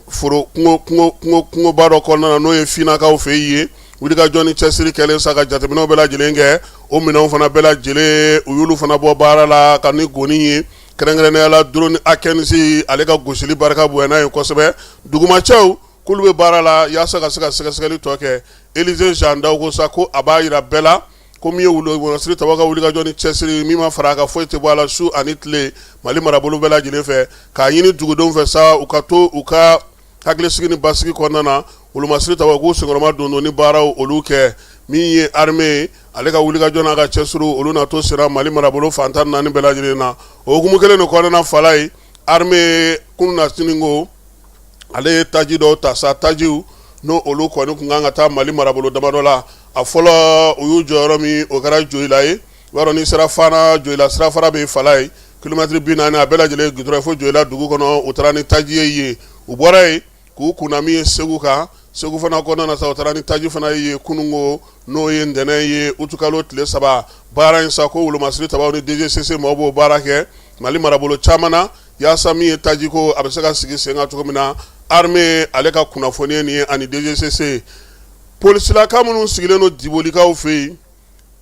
foro kungoba dɔ kɔnɔna na, n'o ye Finakaw fɛ yen. Wulikajɔ ni cɛsiri kɛlen sa ka jateminɛw bɛɛ lajɛlen kɛ, o minɛnw fana bɛɛ lajɛlen, u y'olu fana bɔ baara la ka ni goni ye. Kɛrɛnkɛrɛnnenya la, drone A15 ale ka gosili barika bonyana yen kosɛbɛ. Dugumacɛw k'olu bɛ baara la yaasa ka se ka sɛgɛsɛgɛli tɔ kɛ. Élisée Jean Dawu ko sa ko a b'a jira bɛɛ la ko min ye wolomasiri tabaw ka wulikajɔ ni cɛsiri min ma fara a kan foyi tɛ bɔ a la su ani tile Mali marabolo bɛɛ lajɛlen fɛ, k'a ɲini dugudenw fɛ sa u ka to u ka hakilisigi ni basigi kɔnɔna na. Wolomasiri tabaw k'u senkɔrɔma don ni baaraw olu kɛ. Min ye armée ale ka wulikajɔ n'a ka cɛsiri, olu na to sera Mali marabolo fan 14 bɛɛ lajɛlen na. O hukumu kelen de kɔnɔna na Falaye, armée kununasini ko ale ye taji dɔw ta sa, tajiw n'o olu kɔni tun kan ka taa Mali marabolo damadɔ la. A fɔlɔ, u y'u jɔ yɔrɔ min, o kɛra Joyila ye. I b'a dɔn n'i sera Fana, Joyila sirafara bɛ Falaye, kilomɛtiri 40, a bɛɛ lajɛlen goudron fo Joyila dugu kɔnɔ. U taara ni taji ye yen. U bɔra yen k'u kunda min ye Segu kan. Segu fana kɔnɔna na sa, u taara ni taji fana ye kununko, n'o ye ntɛnɛn ye utukalo tile 3. Baara in sa, ko wolomasiri tabaw ni DGCC maaw b'o baara kɛ Mali marabolo caman na yaasa min ye tajiko a bɛ se ka sigi sen kan cogo min na. Armée ale ka kunnafoni ye nin ye ani DGCC. Polisilaka minnu sigilen don Dibolikaw fɛ yen,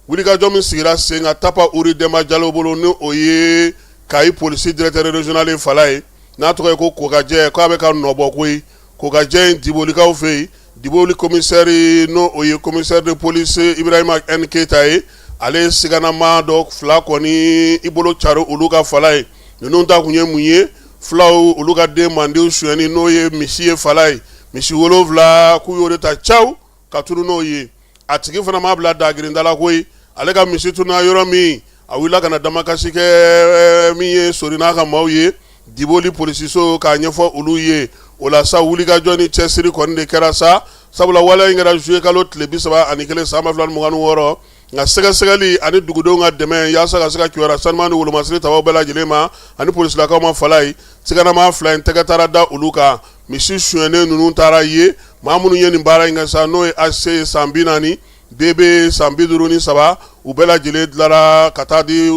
wulikajɔ min sigira sen kan Tapa Uri Denba Jalo bolo, ni o ye Kayi polisi directeur régional ye Falaye, n'a tɔgɔ ye ko Kokajɛ, k'a bɛ ka nɔbɔ koyi. Kokajɛ in Dibolikaw fɛ yen, Diboli commissaire, n'o o ye commissaire de police Ibrahima N Keyita ye, ale ye siganama dɔ fila kɔni i bolo cari olu kan Falaye. Ninnu ta kun ye mun ye? Fulaw olu ka den mandenw sonyɛni, n'o ye misi ye Falaye, misi 7, k'u y'o de ta caw ka tunu n'o ye. A tigi fana m'a bila dagirinda la koyi. Ale ka misi tununa yɔrɔ min, a wulila ka na damakasi kɛ min ye Sori n'a ka maaw ye Diboli polisiso k'a ɲɛfɔ olu ye. O la sa, wulikajɔ ni cɛsiri kɔni de kɛra sa, sabula waleya in kɛra juillet kalo tile 31 san 2026. Nka sɛgɛsɛgɛli ani dugudenw ka dɛmɛ yaasa ka se ka kibaruya sanuman di wolomasiri tabaw bɛɛ lajɛlen ma ani polisilakaw ma Falaye, siganama fila in tɛgɛ taara da olu kan. Misi sonyɛnen ninnu taara ye. Maa minnu ye nin baara in kɛ sa, n'o ye AC san 40, BB san 53, u bɛɛ lajɛlen dilara ka taa di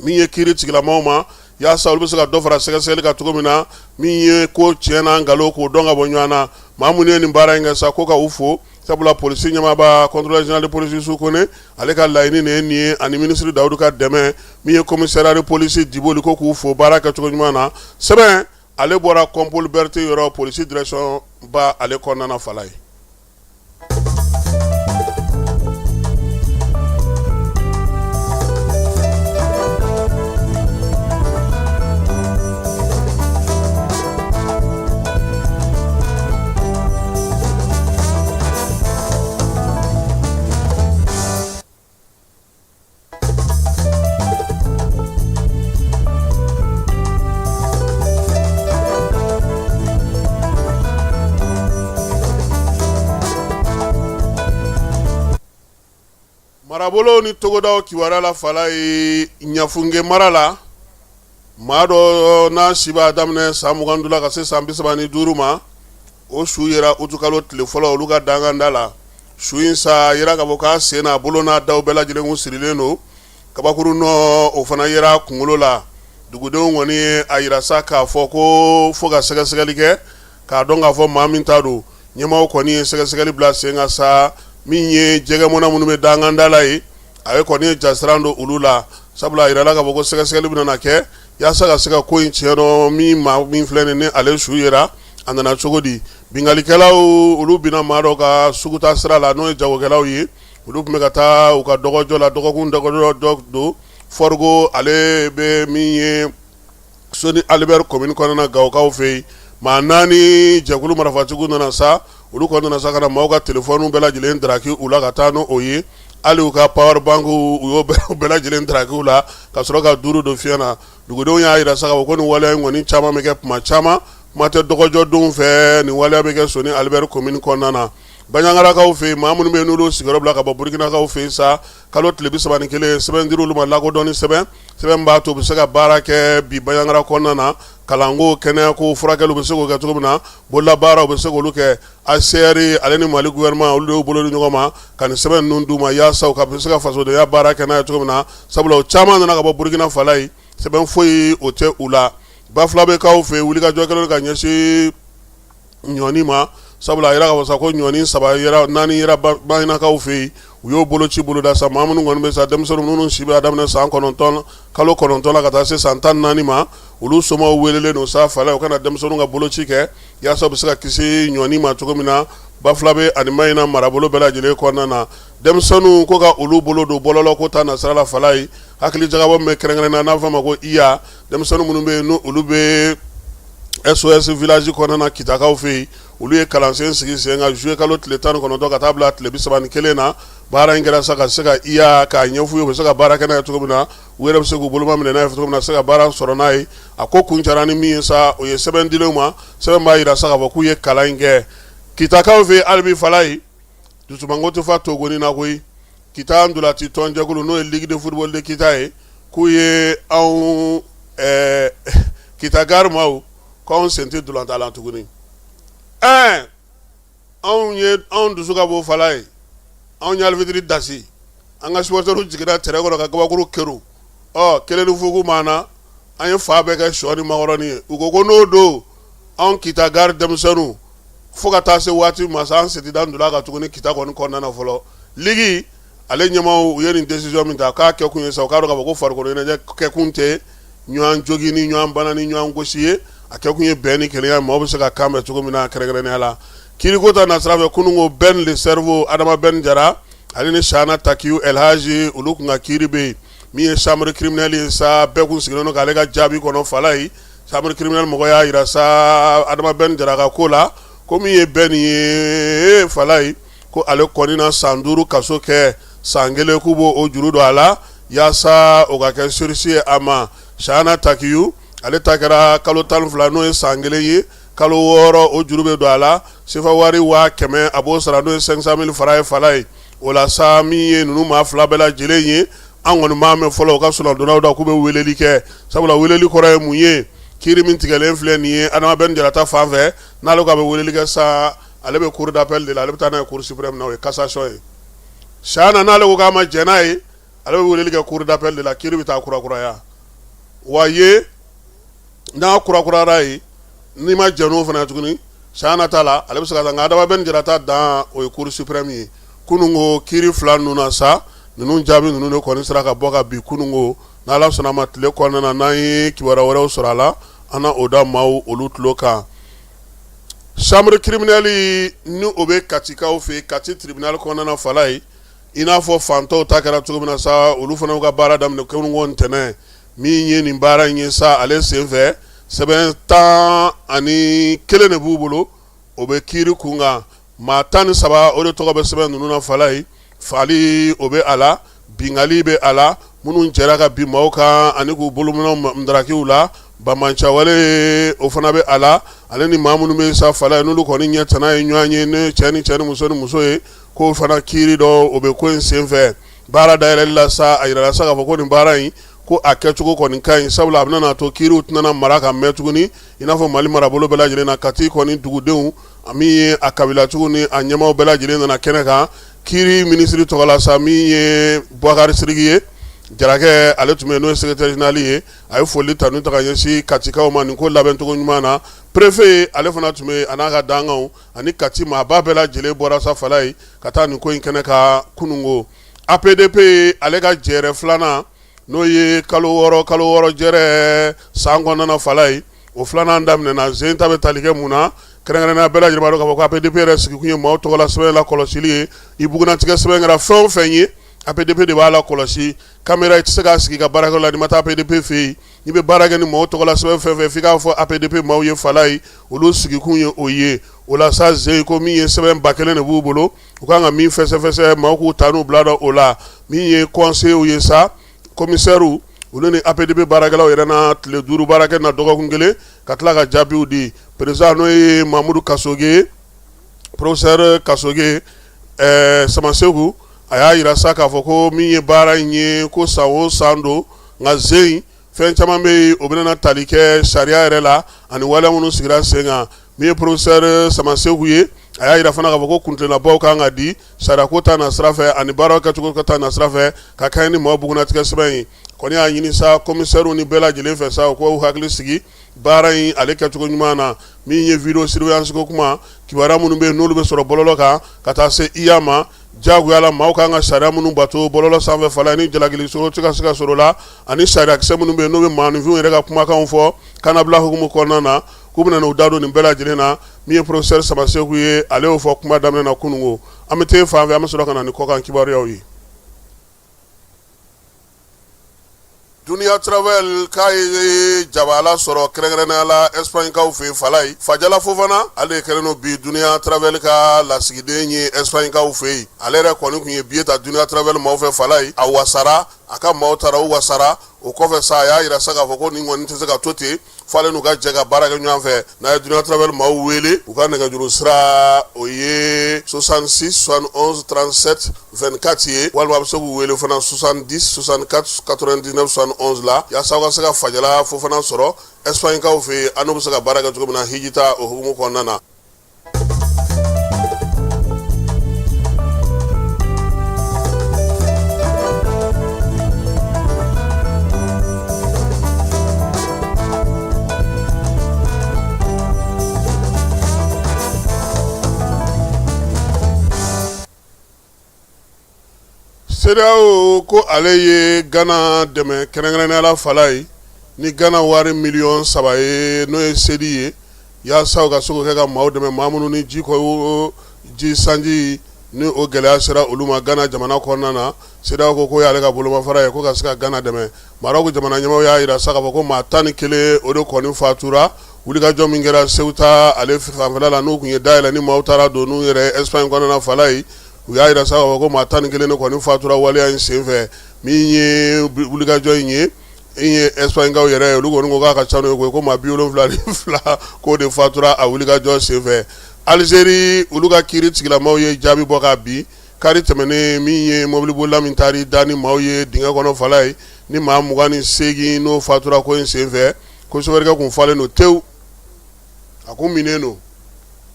min ye kiiri tigilamaw ma yaasa olu bɛ se ka dɔ fara sɛgɛsɛgɛli kan cogo min na, min ye ko tiɲɛ n'a nkalon k'o dɔn ka bɔ ɲɔgɔn na. Maa minnu ye nin baara in kɛ sa, ko ka u fo, sabula polisi ɲɛmaaba contrôleur général de police Yusu Kone, ale ka laɲini de ye nin ye, ani minisiri Dawudu ka dɛmɛ. Min ye commissariat de police Diboli, ko k'u fo baara kɛcogo ɲuman na. Sɛbɛn ale bɔra Kɔnpoli Berete yɔrɔ, polisi direction ba ale kɔnɔna na Falaye. Marabolo ni togodaw kibaruya la Falaye, Ɲafunke mara la, maa dɔ n'a si b'a daminɛ san 25 la ka se san 35 ma, o su yera utukalo tile fɔlɔ olu ka danganda la. Su in sa yera k'a fɔ k'a sen n'a bolo n'a daw bɛɛ lajɛlen kun sirilen don. Kabakuru nɔ o fana yera a kunkolo la. Dugudenw kɔni ye a yira sa k'a fɔ ko fo ka sɛgɛsɛgɛli kɛ k'a dɔn k'a fɔ maa min ta don. Ɲɛmaaw kɔni ye sɛgɛsɛgɛli bila sen kan sa, min ye jɛgɛmɔnna minnu bɛ danganda la yen, a ye kɔni ye jasiran don olu la, sabula a yirala k'a fɔ ko sɛgɛsɛgɛli bɛna na kɛ yaasa ka se ka ko in tiɲɛ dɔn. Min maa min filɛ nin ni ale su yera, a nana cogo di? Binkalikɛlaw olu binna maa dɔ ka suguta sira la, n'o ye jagokɛlaw ye. Olu tun bɛ ka taa u ka dɔgɔjɔ la, dɔgɔkun dɔgɔjɔ don. Fɔriko ale bɛ min ye Soni Alibɛri commune kɔnɔna Gawokaw fɛ yen, maa naani jɛkulu marifatigiw nana sa, olu kɔni nana sa ka na maaw ka telefɔniw bɛɛ lajɛlen daraki u la ka taa n'o ye. Hali u ka power bank u y'o bɛɛ lajɛlen daraki u la ka sɔrɔ ka duuru don fiɲɛ na. Dugudenw y'a jira sa k'a fɔ ko nin waleya in kɔni caman bɛ kɛ tuma caman, kuma tɛ dɔgɔjɔdenw fɛ, nin waleya bɛ kɛ Soni Alibɛri commune kɔnɔna na. Baɲagarakaw fɛ yen, maa minnu bɛ yen n'olu sigiyɔrɔ bila ka bɔ Burukinakaw fɛ yen sa, kalo tile 31, sɛbɛn dir'olu ma, lakodɔnni sɛbɛn, sɛbɛn b'a to u bɛ se ka baara kɛ bi Baɲagara kɔnɔna na, kalanko, kɛnɛyako, furakɛli u bɛ se k'o kɛ cogo min na, bololabaara u bɛ se k'olu kɛ. HCR ale ni Mali gouvernement olu de y'u bolo di ɲɔgɔn ma ka nin sɛbɛn ninnu d'u ma yaasa u ka se ka fasodenya baara kɛ n'a ye cogo min na, sabula o caman nana ka bɔ Burukina Falaye, sɛbɛn foyi o tɛ u la. Bafulabɛkaw fɛ yen, wulikajɔ kɛlen don ka ɲɛsin ɲɔni ma, sabula a yira k'a fɔ sa ko ɲɔni saba yera, naani yera Mahinakaw fɛ yen. U y'o boloci boloda sa, maa minnu kɔni bɛ sa, denmisɛnnin minnu si bɛ daminɛ san 9, kalo 9 la ka taa se san 14 ma, olu somaw welelen don sa Falaye, u ka na denmisɛnninw ka boloci kɛ yaasa u bɛ se ka kisi ɲɔni ma cogo min na Bafulabɛ ani Mahina marabolo bɛɛ lajɛlen kɔnɔna na. Denmisɛnninw ko ka olu bolo don bɔlɔlɔ ko ta nasira la Falaye, hakili jagabɔ min bɛ kɛrɛnkɛrɛn na n'a bɛ f'a ma ko IA, denmisɛnnin minnu bɛ yen n'olu bɛ SOS village kɔnɔna na Kitakaw fɛ yen, olu ye kalansen sigi sen kan juillet kalo tile 19 ka taa bila tile 31 na. Baara in kɛra sa ka se ka IA k'a ɲɛf'u ye, u bɛ se ka baara kɛ n'a ye cogo min na, u yɛrɛ bɛ se k'u boloma minɛ n'a ye cogo min na, se ka baara sɔrɔ n'a ye. A ko kuncɛra ni min ye sa, o ye sɛbɛn dilenw ma, sɛbɛn b'a jira sa k'a fɔ k'u ye kalan in kɛ Kitakaw fɛ yen. Hali bi Falaye, dusumango tɛ fa togoni na koyi. Kita ntolaci tɔnjɛkulu, n'o ye Ligue de football de Kita ye, k'u ye anw Kita gare maaw k'anw sen tɛ ntolatan la tuguni. Ɛɛ, anw ye anw dusu ka bon Falaye, anw ye arbitre dasi, an ka supporters jiginna terrain kɔnɔ ka kabakuru kɛrun, ɔ kelen ni fugu m'an na, an ye fa bɛɛ kɛ sɔ ni makɔrɔni ye. U ko ko n'o don, anw Kita gare denmisɛnninw, fo ka taa se waati ma sa, an sen tɛ da ntola kan tuguni Kita kɔni kɔnɔna na fɔlɔ. Ligue ale ɲɛmaaw u ye nin décision min ta, k'a kɛkun ye sa, u k'a dɔn k'a fɔ ko farikolo ɲɛnajɛ kɛkun tɛ ɲɔgɔn jogin ni ɲɔgɔn bana ni ɲɔgɔn gosi ye, a kɛkun ye bɛn ni kelenya, maaw bɛ se ka kan bɛn cogo min na kɛrɛnkɛrɛnnenya la. Kiriko ta nasira fɛ, kununko Ben le cerveau Adama Ben Jara ale ni Shana Takiyu Elhaji, olu kun ka kiiri bɛ yen. Min ye chambre criminelle ye sa, bɛɛ kun sigilen don k'ale ka jaabi kɔnɔ Falaye. Chambre criminelle mɔgɔ y'a jira sa Adama Ben Jara ka ko la, ko min ye Ben ye Falaye, ko ale kɔni na san 5 kaso kɛ, san 1 k'u b'o o juru don a la yaasa o ka kɛ sursis ye a ma. Shana Takiyu ale ta kɛra kalo 12, n'o ye san 1 ye, kalo 6 o juru bɛ don a la, sefa wari 100 000 a b'o sara, n'o ye 500 000 francs ye Falaye. O la sa, min ye ninnu maa fila bɛɛ lajɛlen ye, an kɔni m'a mɛn fɔlɔ u ka solondonnaw da k'u bɛ weleli kɛ, sabula weleli kɔrɔ ye mun ye? Kiiri min tigɛlen filɛ nin ye Adama Ben Jara ta fan fɛ, n'ale ko a bɛ weleli kɛ sa, ale bɛ cour d'appel de la, ale bɛ taa n'a ye cour suprême na, o ye cassation ye. Shana n'ale ko k'a ma jɛn n'a ye, ale bɛ weleli kɛ cour d'appel de la, kiiri bɛ taa kurakuraya. Wa ye n'a kurakurayara ye, n'i ma jɛn n'o fana ye tuguni, Shana ta la ale bɛ se ka taa, nka Adama Ben Jara ta dan o ye cour suprême ye. Kununko kiiri fila ninnu na sa, ninnu jaabi ninnu de kɔni sera ka bɔ ka bin kununko. N'Ala sɔnna a ma, tile kɔnɔna na, n'an ye kibaruya wɛrɛw sɔrɔ a la, an na o da maaw olu tulo kan. Chambre criminelle ni o bɛ Katikaw fɛ, Kati tribunal kɔnɔna na Falaye, i n'a fɔ fantɔw ta kɛra cogo min na sa, olu fana y'u ka baara daminɛ kununko ntɛnɛn. Min ye nin baara in ye sa, ale senfɛ sɛbɛn 11 de b'u bolo, o bɛ kiiri kunkan. Maa 13 o de tɔgɔ bɛ sɛbɛn ninnu na Falaye. Fagali o bɛ a la, binkanni bɛ a la, minnu jɛra ka bin maaw kan ani k'u bolominɛnw daraki u la, banbaanciwale o fana bɛ a la, ale ni maa minnu bɛ sa Falaye, n'olu kɔni ɲɛ tana ye ɲɔgɔn ye, ni cɛ ni cɛ ni muso ni muso ye, k'o fana kiiri dɔ o bɛ ko in senfɛ. Baara dayɛlɛli la sa, a yirala sa k'a fɔ ko nin baara in ko a kɛcogo kɔni ka ɲi, sabula a bɛna to kiiriw tɛna mara ka mɛn tuguni i n'a fɔ Mali marabolo bɛɛ lajɛlen na. Kati kɔni dugudenw, min ye a kabilatigiw ni a ɲɛmaaw bɛɛ lajɛlen nana kɛnɛ kan. Kiiri minisiri tɔgɔ la sa, min ye Bubakari Sidiki ye, Jarakɛ, ale tun bɛ yen, n'o ye secrétaire général ye, a ye foli tanu ta ka ɲɛsin Katikaw ma nin ko labɛncogo ɲuman na. Préfet ale fana tun bɛ yen, a n'a ka dankanw ani Kati maaba bɛɛ lajɛlen bɔra sa Falaye ka taa nin ko in kɛnɛ kan kununko. APDP ale ka jɛrɛ filanan, n'o ye kalo 6 kalo 6 jɛrɛ san kɔnɔna Falaye, o filanan daminɛna. Zen ta bɛ tali kɛ mun na? Kɛrɛnkɛrɛnnenya bɛɛ lajɛlen b'a dɔn k'a fɔ ko APDP yɛrɛ sigikun ye maaw tɔgɔla sɛbɛn lakɔlɔsili ye. I bugunnatigɛ sɛbɛn kɛra fɛn o fɛn ye, APDP de b'a lakɔlɔsi. Kamera, i tɛ se k'a sigi ka baarakɛyɔrɔ la n'i ma taa APDP fɛ yen. N'i bɛ baara kɛ ni maaw tɔgɔla sɛbɛn fɛn fɛn, f'i k'a fɔ APDP maaw ye Falaye, olu sigikun ye o ye. O la sa, zen ko min ye sɛbɛn 1000 de b'u bolo, u kan ka min fɛsɛfɛsɛ, maaw k'u ta n'u bila dɔn o la. Min ye conseillers ye sa, commissaires, olu ni APDP baarakɛlaw yɛrɛ na tile 5 baara kɛ na dɔgɔkun kelen ka tila ka jaabiw di. Président, n'o ye Mamudu Kasoge, professeur Kasoge Samaseku, a y'a jira sa k'a fɔ ko min ye baara in ye, ko san o san don, nka zen fɛn caman bɛ yen, o bɛna tali kɛ sariya yɛrɛ la ani waleya minnu sigira sen kan. Min ye professeur Samaseku ye, a y'a jira fana k'a fɔ ko kuntilennabaw kan ka di sariyako ta na sira fɛ ani baaraw kɛcogo ka taa na sira fɛ ka kɛɲɛ ni maaw bugunnatigɛ sɛbɛn ye. Kɔni y'a ɲini sa commissaires ni bɛɛ lajɛlen fɛ sa, u k'u hakili sigi baara in ale kɛcogo ɲuman na. Min ye vidéo surveillance ko kuma, kibaruya minnu bɛ yen n'olu bɛ sɔrɔ bɔlɔlɔ kan ka taa se IA ma, jagoya la maaw kan ka sariya minnu bato bɔlɔlɔ sanfɛ Falaye, ni jalakili sɔrɔ tɛ ka se ka sɔrɔ la, ani sariyakisɛ minnu bɛ yen n'o bɛ maaninfinw yɛrɛ ka kumakanw fɔ kannabila hukumu kɔnɔna na, k'u bɛna n'u da don nin bɛɛ lajɛlen na. Min ye professeur Samaseku ye, ale y'o fɔ kuma daminɛ na kununko. An bɛ taa fan fɛ, an bɛ sɔrɔ ka na ni kɔkan kibaruyaw ye. Dunia Travel k'a ye jabala sɔrɔ kɛrɛnkɛrɛnnenya la Espagnekaw fɛ yen Falaye. Fajala Fofana, ale de kɛlen don bi Dunia Travel ka lasigiden ye Espagnekaw fɛ yen. Ale yɛrɛ kɔni tun ye billet ta Dunia Travel maaw fɛ Falaye, a wasara, a ka maaw taara, u wasara. O kɔfɛ sa, a y'a jira sa k'a fɔ ko nin kɔni tɛ se ka to ten, f'ale n'u ka jɛ ka baara kɛ ɲɔgɔn fɛ. N'a ye Dunia Travel maaw wele, u ka nɛgɛjuru sira o ye 66 71 37 24 ye, walima a bɛ se k'u wele fana 70 64 99 71 la, yaasa aw ka se ka Fajala Fofana sɔrɔ Espagnekaw fɛ yen, an n'u bɛ se ka baara kɛ cogo min na hijita o hukumu kɔnɔna na. CEDEAO ko ale ye Gana dɛmɛ kɛrɛnkɛrɛnnenya la Falaye ni Gana wari miliyɔn 3 ye, n'o ye sedi ye, yaasa u ka se k'o kɛ ka maaw dɛmɛ, maa minnu ni ji ko ji sanji ni o gɛlɛya sera olu ma Gana jamana kɔnɔna na. CEDEAO ko k'o y'ale ka bolomafara ye ko ka se ka Gana dɛmɛ. Maroc jamana ɲɛmaaw y'a jira sa k'a fɔ ko maa 11 o de kɔni fatura wulikajɔ min kɛra Ceuta ale fanfɛla la, n'u tun ye dayɛlɛ ni maaw taara don n'u yɛrɛ Espagne kɔnɔna Falaye. U y'a jira sa k'a fɔ ko maa 11 de kɔni fatura waleya in senfɛ. Min ye wulikajɔ in ye, in ye Espagnekaw yɛrɛ ye, olu kɔni ko k'a ka ca n'o ye koyi, ko maa 72 k'o de fatura a wulikajɔ senfɛ. Algérie, olu ka kiiri tigilamaw ye jaabi bɔ ka bi kari tɛmɛnen, min ye mobilibolila min taar'i da ni maaw ye dingɛ kɔnɔ Falaye, ni maa 28 n'o fatura ko in senfɛ, ko sofɛrikɛ kun falen don tewu, a kun minnen don.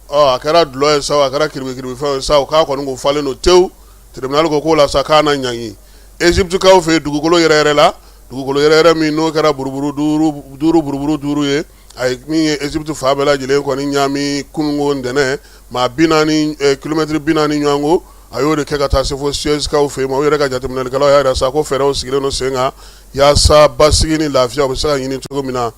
Ɔ a kɛra dɔlɔ ye sa, a kɛra kiribikiribifɛn ye sa, k'a kɔni kun falen don tewu. Tribunal ko k'o la sa k'a na ɲangi. Égyptekaw fɛ yen, dugukolo yɛrɛyɛrɛla, dugukolo yɛrɛyɛrɛ min n'o kɛra buruburu duuru buruburu duuru ye, a ye min ye Égypte fan bɛɛ lajɛlen kɔni ɲaami kununko ntɛnɛn, maa 40, kilomɛtiri 40 ɲɔgɔnko, a y'o de kɛ ka taa se fo Suezkaw fɛ yen. Maaw yɛrɛ ka jateminɛlikɛlaw y'a jira sa ko fɛɛrɛw sigilen don sen kan yaasa basigi ni lafiya u bɛ se ka ɲini cogo min na.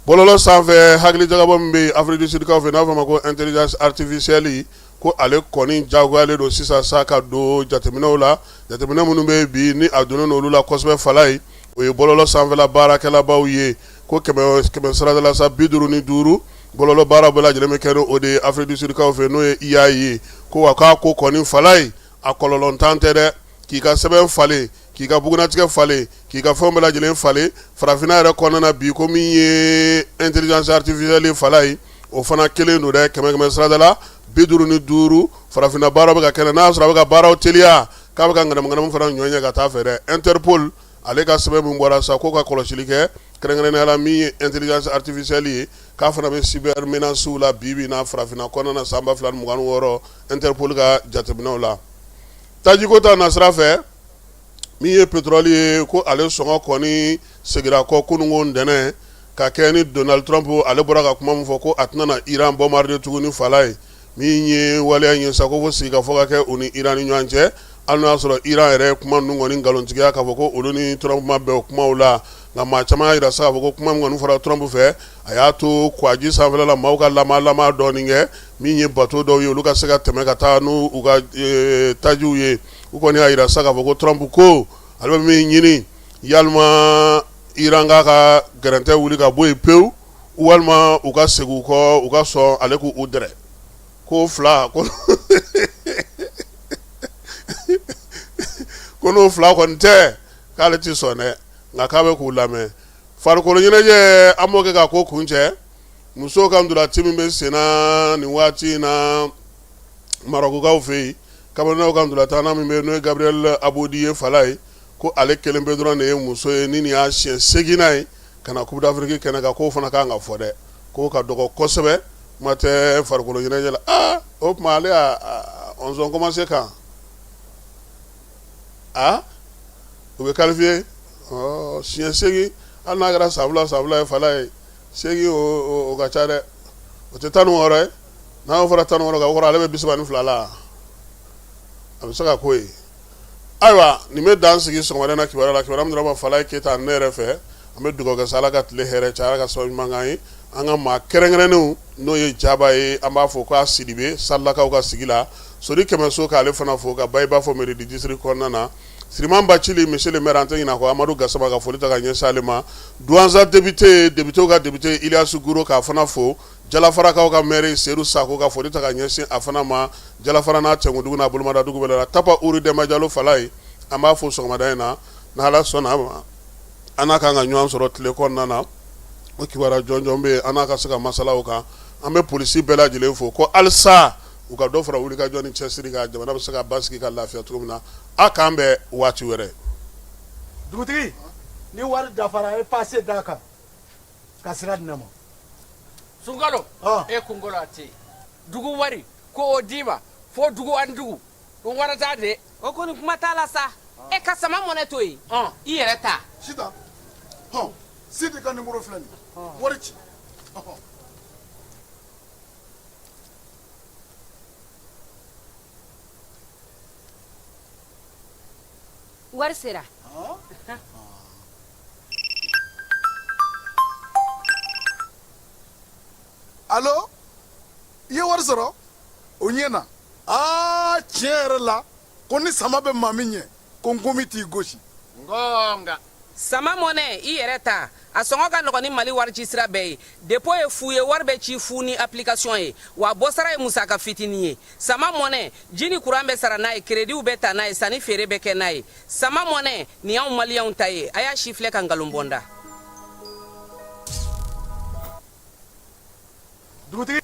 Bɔlɔlɔ sanfɛ, hakilijagabɔ min bɛ yen Afrique du Sud kaw fɛ, n'a fɔ a ma ko intelligence artificielle, ko ale kɔni jagoyalen don sisan sa ka don jateminɛw la, jateminɛ minnu bɛ yen bi ni a donnen don olu la kosɛbɛ Falaye, o ye bɔlɔlɔ sanfɛla baarakɛlabaw ye, ko kɛmɛ kɛmɛ sarada la sa 55 bɔlɔlɔ baara bɛɛ lajɛlen bɛ kɛ o de ye Afrique du Sud kaw fɛ, n'o ye IA ye. Ko wa k'a ko kɔni Falaye, a kɔlɔlɔntan tɛ dɛ, k'i ka sɛbɛn falen, k'i ka bugunnatigɛ falen, k'i ka fɛn bɛɛ lajɛlen falen. Farafinna yɛrɛ kɔnɔna na bi, ko min ye intelligence artificielle Falaye, o fana kelen don dɛ, kɛmɛ kɛmɛ sarada la 55 farafinna baara bɛ ka kɛ, n'a y'a sɔrɔ a bɛ ka baaraw teliya. k'a bɛ ka ŋanamuŋanamu fana ɲɔ ɲɛ ka taa fɛ dɛ. Interpol ale ka sɛbɛn min bɔra sa ko ka kɔlɔsili kɛ kɛrɛnkɛrɛnnenya la min ye intelligence artificielle ye, k'a fana bɛ cyber menaces la bi bi in na farafinna kɔnɔna na san 2026 Interpol ka jateminɛw la. Tajiko ta nasira fɛ, min ye pétrole ye, ko ale sɔngɔ kɔni segira kɔ kununko ntɛnɛn ka kɛ ni Donald Trump ale bɔra ka kuma min fɔ ko a tɛna na Iran bombarder tuguni. Fala ye min ye waleya in ye sa, ko fo sigikafɔ ka kɛ u ni Iran ni ɲɔgɔn cɛ, hali n'o y'a sɔrɔ Iran yɛrɛ ye kuma ninnu kɔni nkalontigiya k'a fɔ ko olu ni Trump ma bɛn o kumaw la. Nka maa caman y'a jira sa k'a fɔ ko kuma min kɔni fɔra Trump fɛ, a y'a to kwaji sanfɛla la maaw ka lama lama dɔɔnin kɛ, min ye bateau dɔw ye olu ka se ka tɛmɛ ka taa n'u u ka tajiw ye. U kɔni y'a jira sa k'a fɔ ko Trump ko ale bɛ min ɲini, yalima Iran k'a ka gɛrɛntɛ wuli ka bɔ yen pewu, walima u ka segin u kɔ, u ka sɔn ale k'u dɛrɛ ko fila ko n'o fila kɔni tɛ k'ale tɛ sɔn dɛ, nka k'a bɛ k'u lamɛn. Farikolo ɲɛnajɛ, an b'o kɛ ka ko kuncɛ. Musow ka ntolaci min bɛ senna nin waati in na Marɔkukaw fɛ yen, Kamerunɛw ka ntolatanna min bɛ yen n'o ye Gabriel Abodi ye, Fala ye, ko ale kelen pe dɔrɔn de ye muso ye ni nin y'a siɲɛ seeginnan ye ka na Coupe d'Afrique kɛnɛ kan, k'o fana ka kan ka fɔ dɛ, k'o ka dɔgɔ kosɛbɛ, kuma tɛ farikolo ɲɛnajɛ la. Aa, o tuma ale y'a on commencé kan a u bɛ qualifié siɲɛ 8, hali n'a kɛra san 2 san 2 ye, Fala ye, 8 o ka ca dɛ, o tɛ 16 ye. N'a fɔra 16 kan, o kɔrɔ ale bɛ 32 la, a bɛ se ka ko ye. Ayiwa, nin bɛ dan sigi sɔgɔmada in na kibaruya la, kibaruya min dira ma Falaye Keyita ne yɛrɛ fɛ. An bɛ dugawu kɛ sa, Ala ka tile hɛrɛ caya, Ala ka sababu ɲuman k'an ye. An ka maa kɛrɛnkɛrɛnnenw, n'o ye Jaba ye, an b'a fɔ k'a Sidibe Salilakaw ka sigi la, Sori Kɛmɛso k'ale fana fo, ka Bayiba fo mairie du district kɔnɔna na, Siriman Bacili monsieur le maire, an tɛ ɲinɛ a kɔ, Amadu Gasama ka foli ta ka ɲɛsin ale ma, Duwanza député, députéw ka député Iliyasu Guro k'a fana fo, Jalafarakaw ka maire Sedu Sako ka foli ta ka ɲɛsin a fana ma, Jalafara n'a Cɛnkudugu n'a bolomadadugu bɛɛ la, Tapa Uri Dɛnba Jalo Falaye, an b'a fo sɔgɔmada in na. N'Ala sɔnna a ma, an n'a kan ka ɲɔgɔn sɔrɔ tile kɔnɔna na, o kibaruya jɔnjɔn bɛ yen, an n'a ka se ka masala o kan. An bɛ polisi bɛɛ lajɛlen fo ko halisa u ka dɔ fara wulikajɔ ni cɛsiri kan, jamana bɛ se ka basigi ka lafiya cogo min na. A k'an bɛn waati wɛrɛ.
Dugutigi, ni wari dafara, e pase d'a kan ka sira di ne ma.
Sunkalo, e kunkolo a tɛ dugu wari ko o d'i ma fo dugu ani dugu ɗum warata de.
O kɔni kuma t'a la sa, e ka sama mɔnɛ to yen, i yɛrɛ ta.
Sitan, hɔn, Sidi ka nimoro filɛ nin wari ci.
Wari sera.
Alo, i ye wari sɔrɔ o ɲɛ na. Aa, tiɲɛ yɛrɛ la, ko ni sama bɛ maa min ɲɛ, ko nkomi t'i gosi.
Ngonga.
Sama mɔnɛ, i yɛrɛ ta, a sɔngɔ ka nɔgɔn ni Mali warici sira bɛɛ ye. Dépôt ye fu ye, wari bɛ ci fu ni application ye, wa bɔsara ye musaka fitinin ye. Sama mɔnɛ, ji ni kuran bɛ sara n'a ye, créditw bɛ ta n'a ye, sanni feere bɛ kɛ n'a ye. Sama mɔnɛ, nin y'anw maliyɛnw ta ye, a y'a si filɛ ka nkalon bɔ n da.
Dugutigi.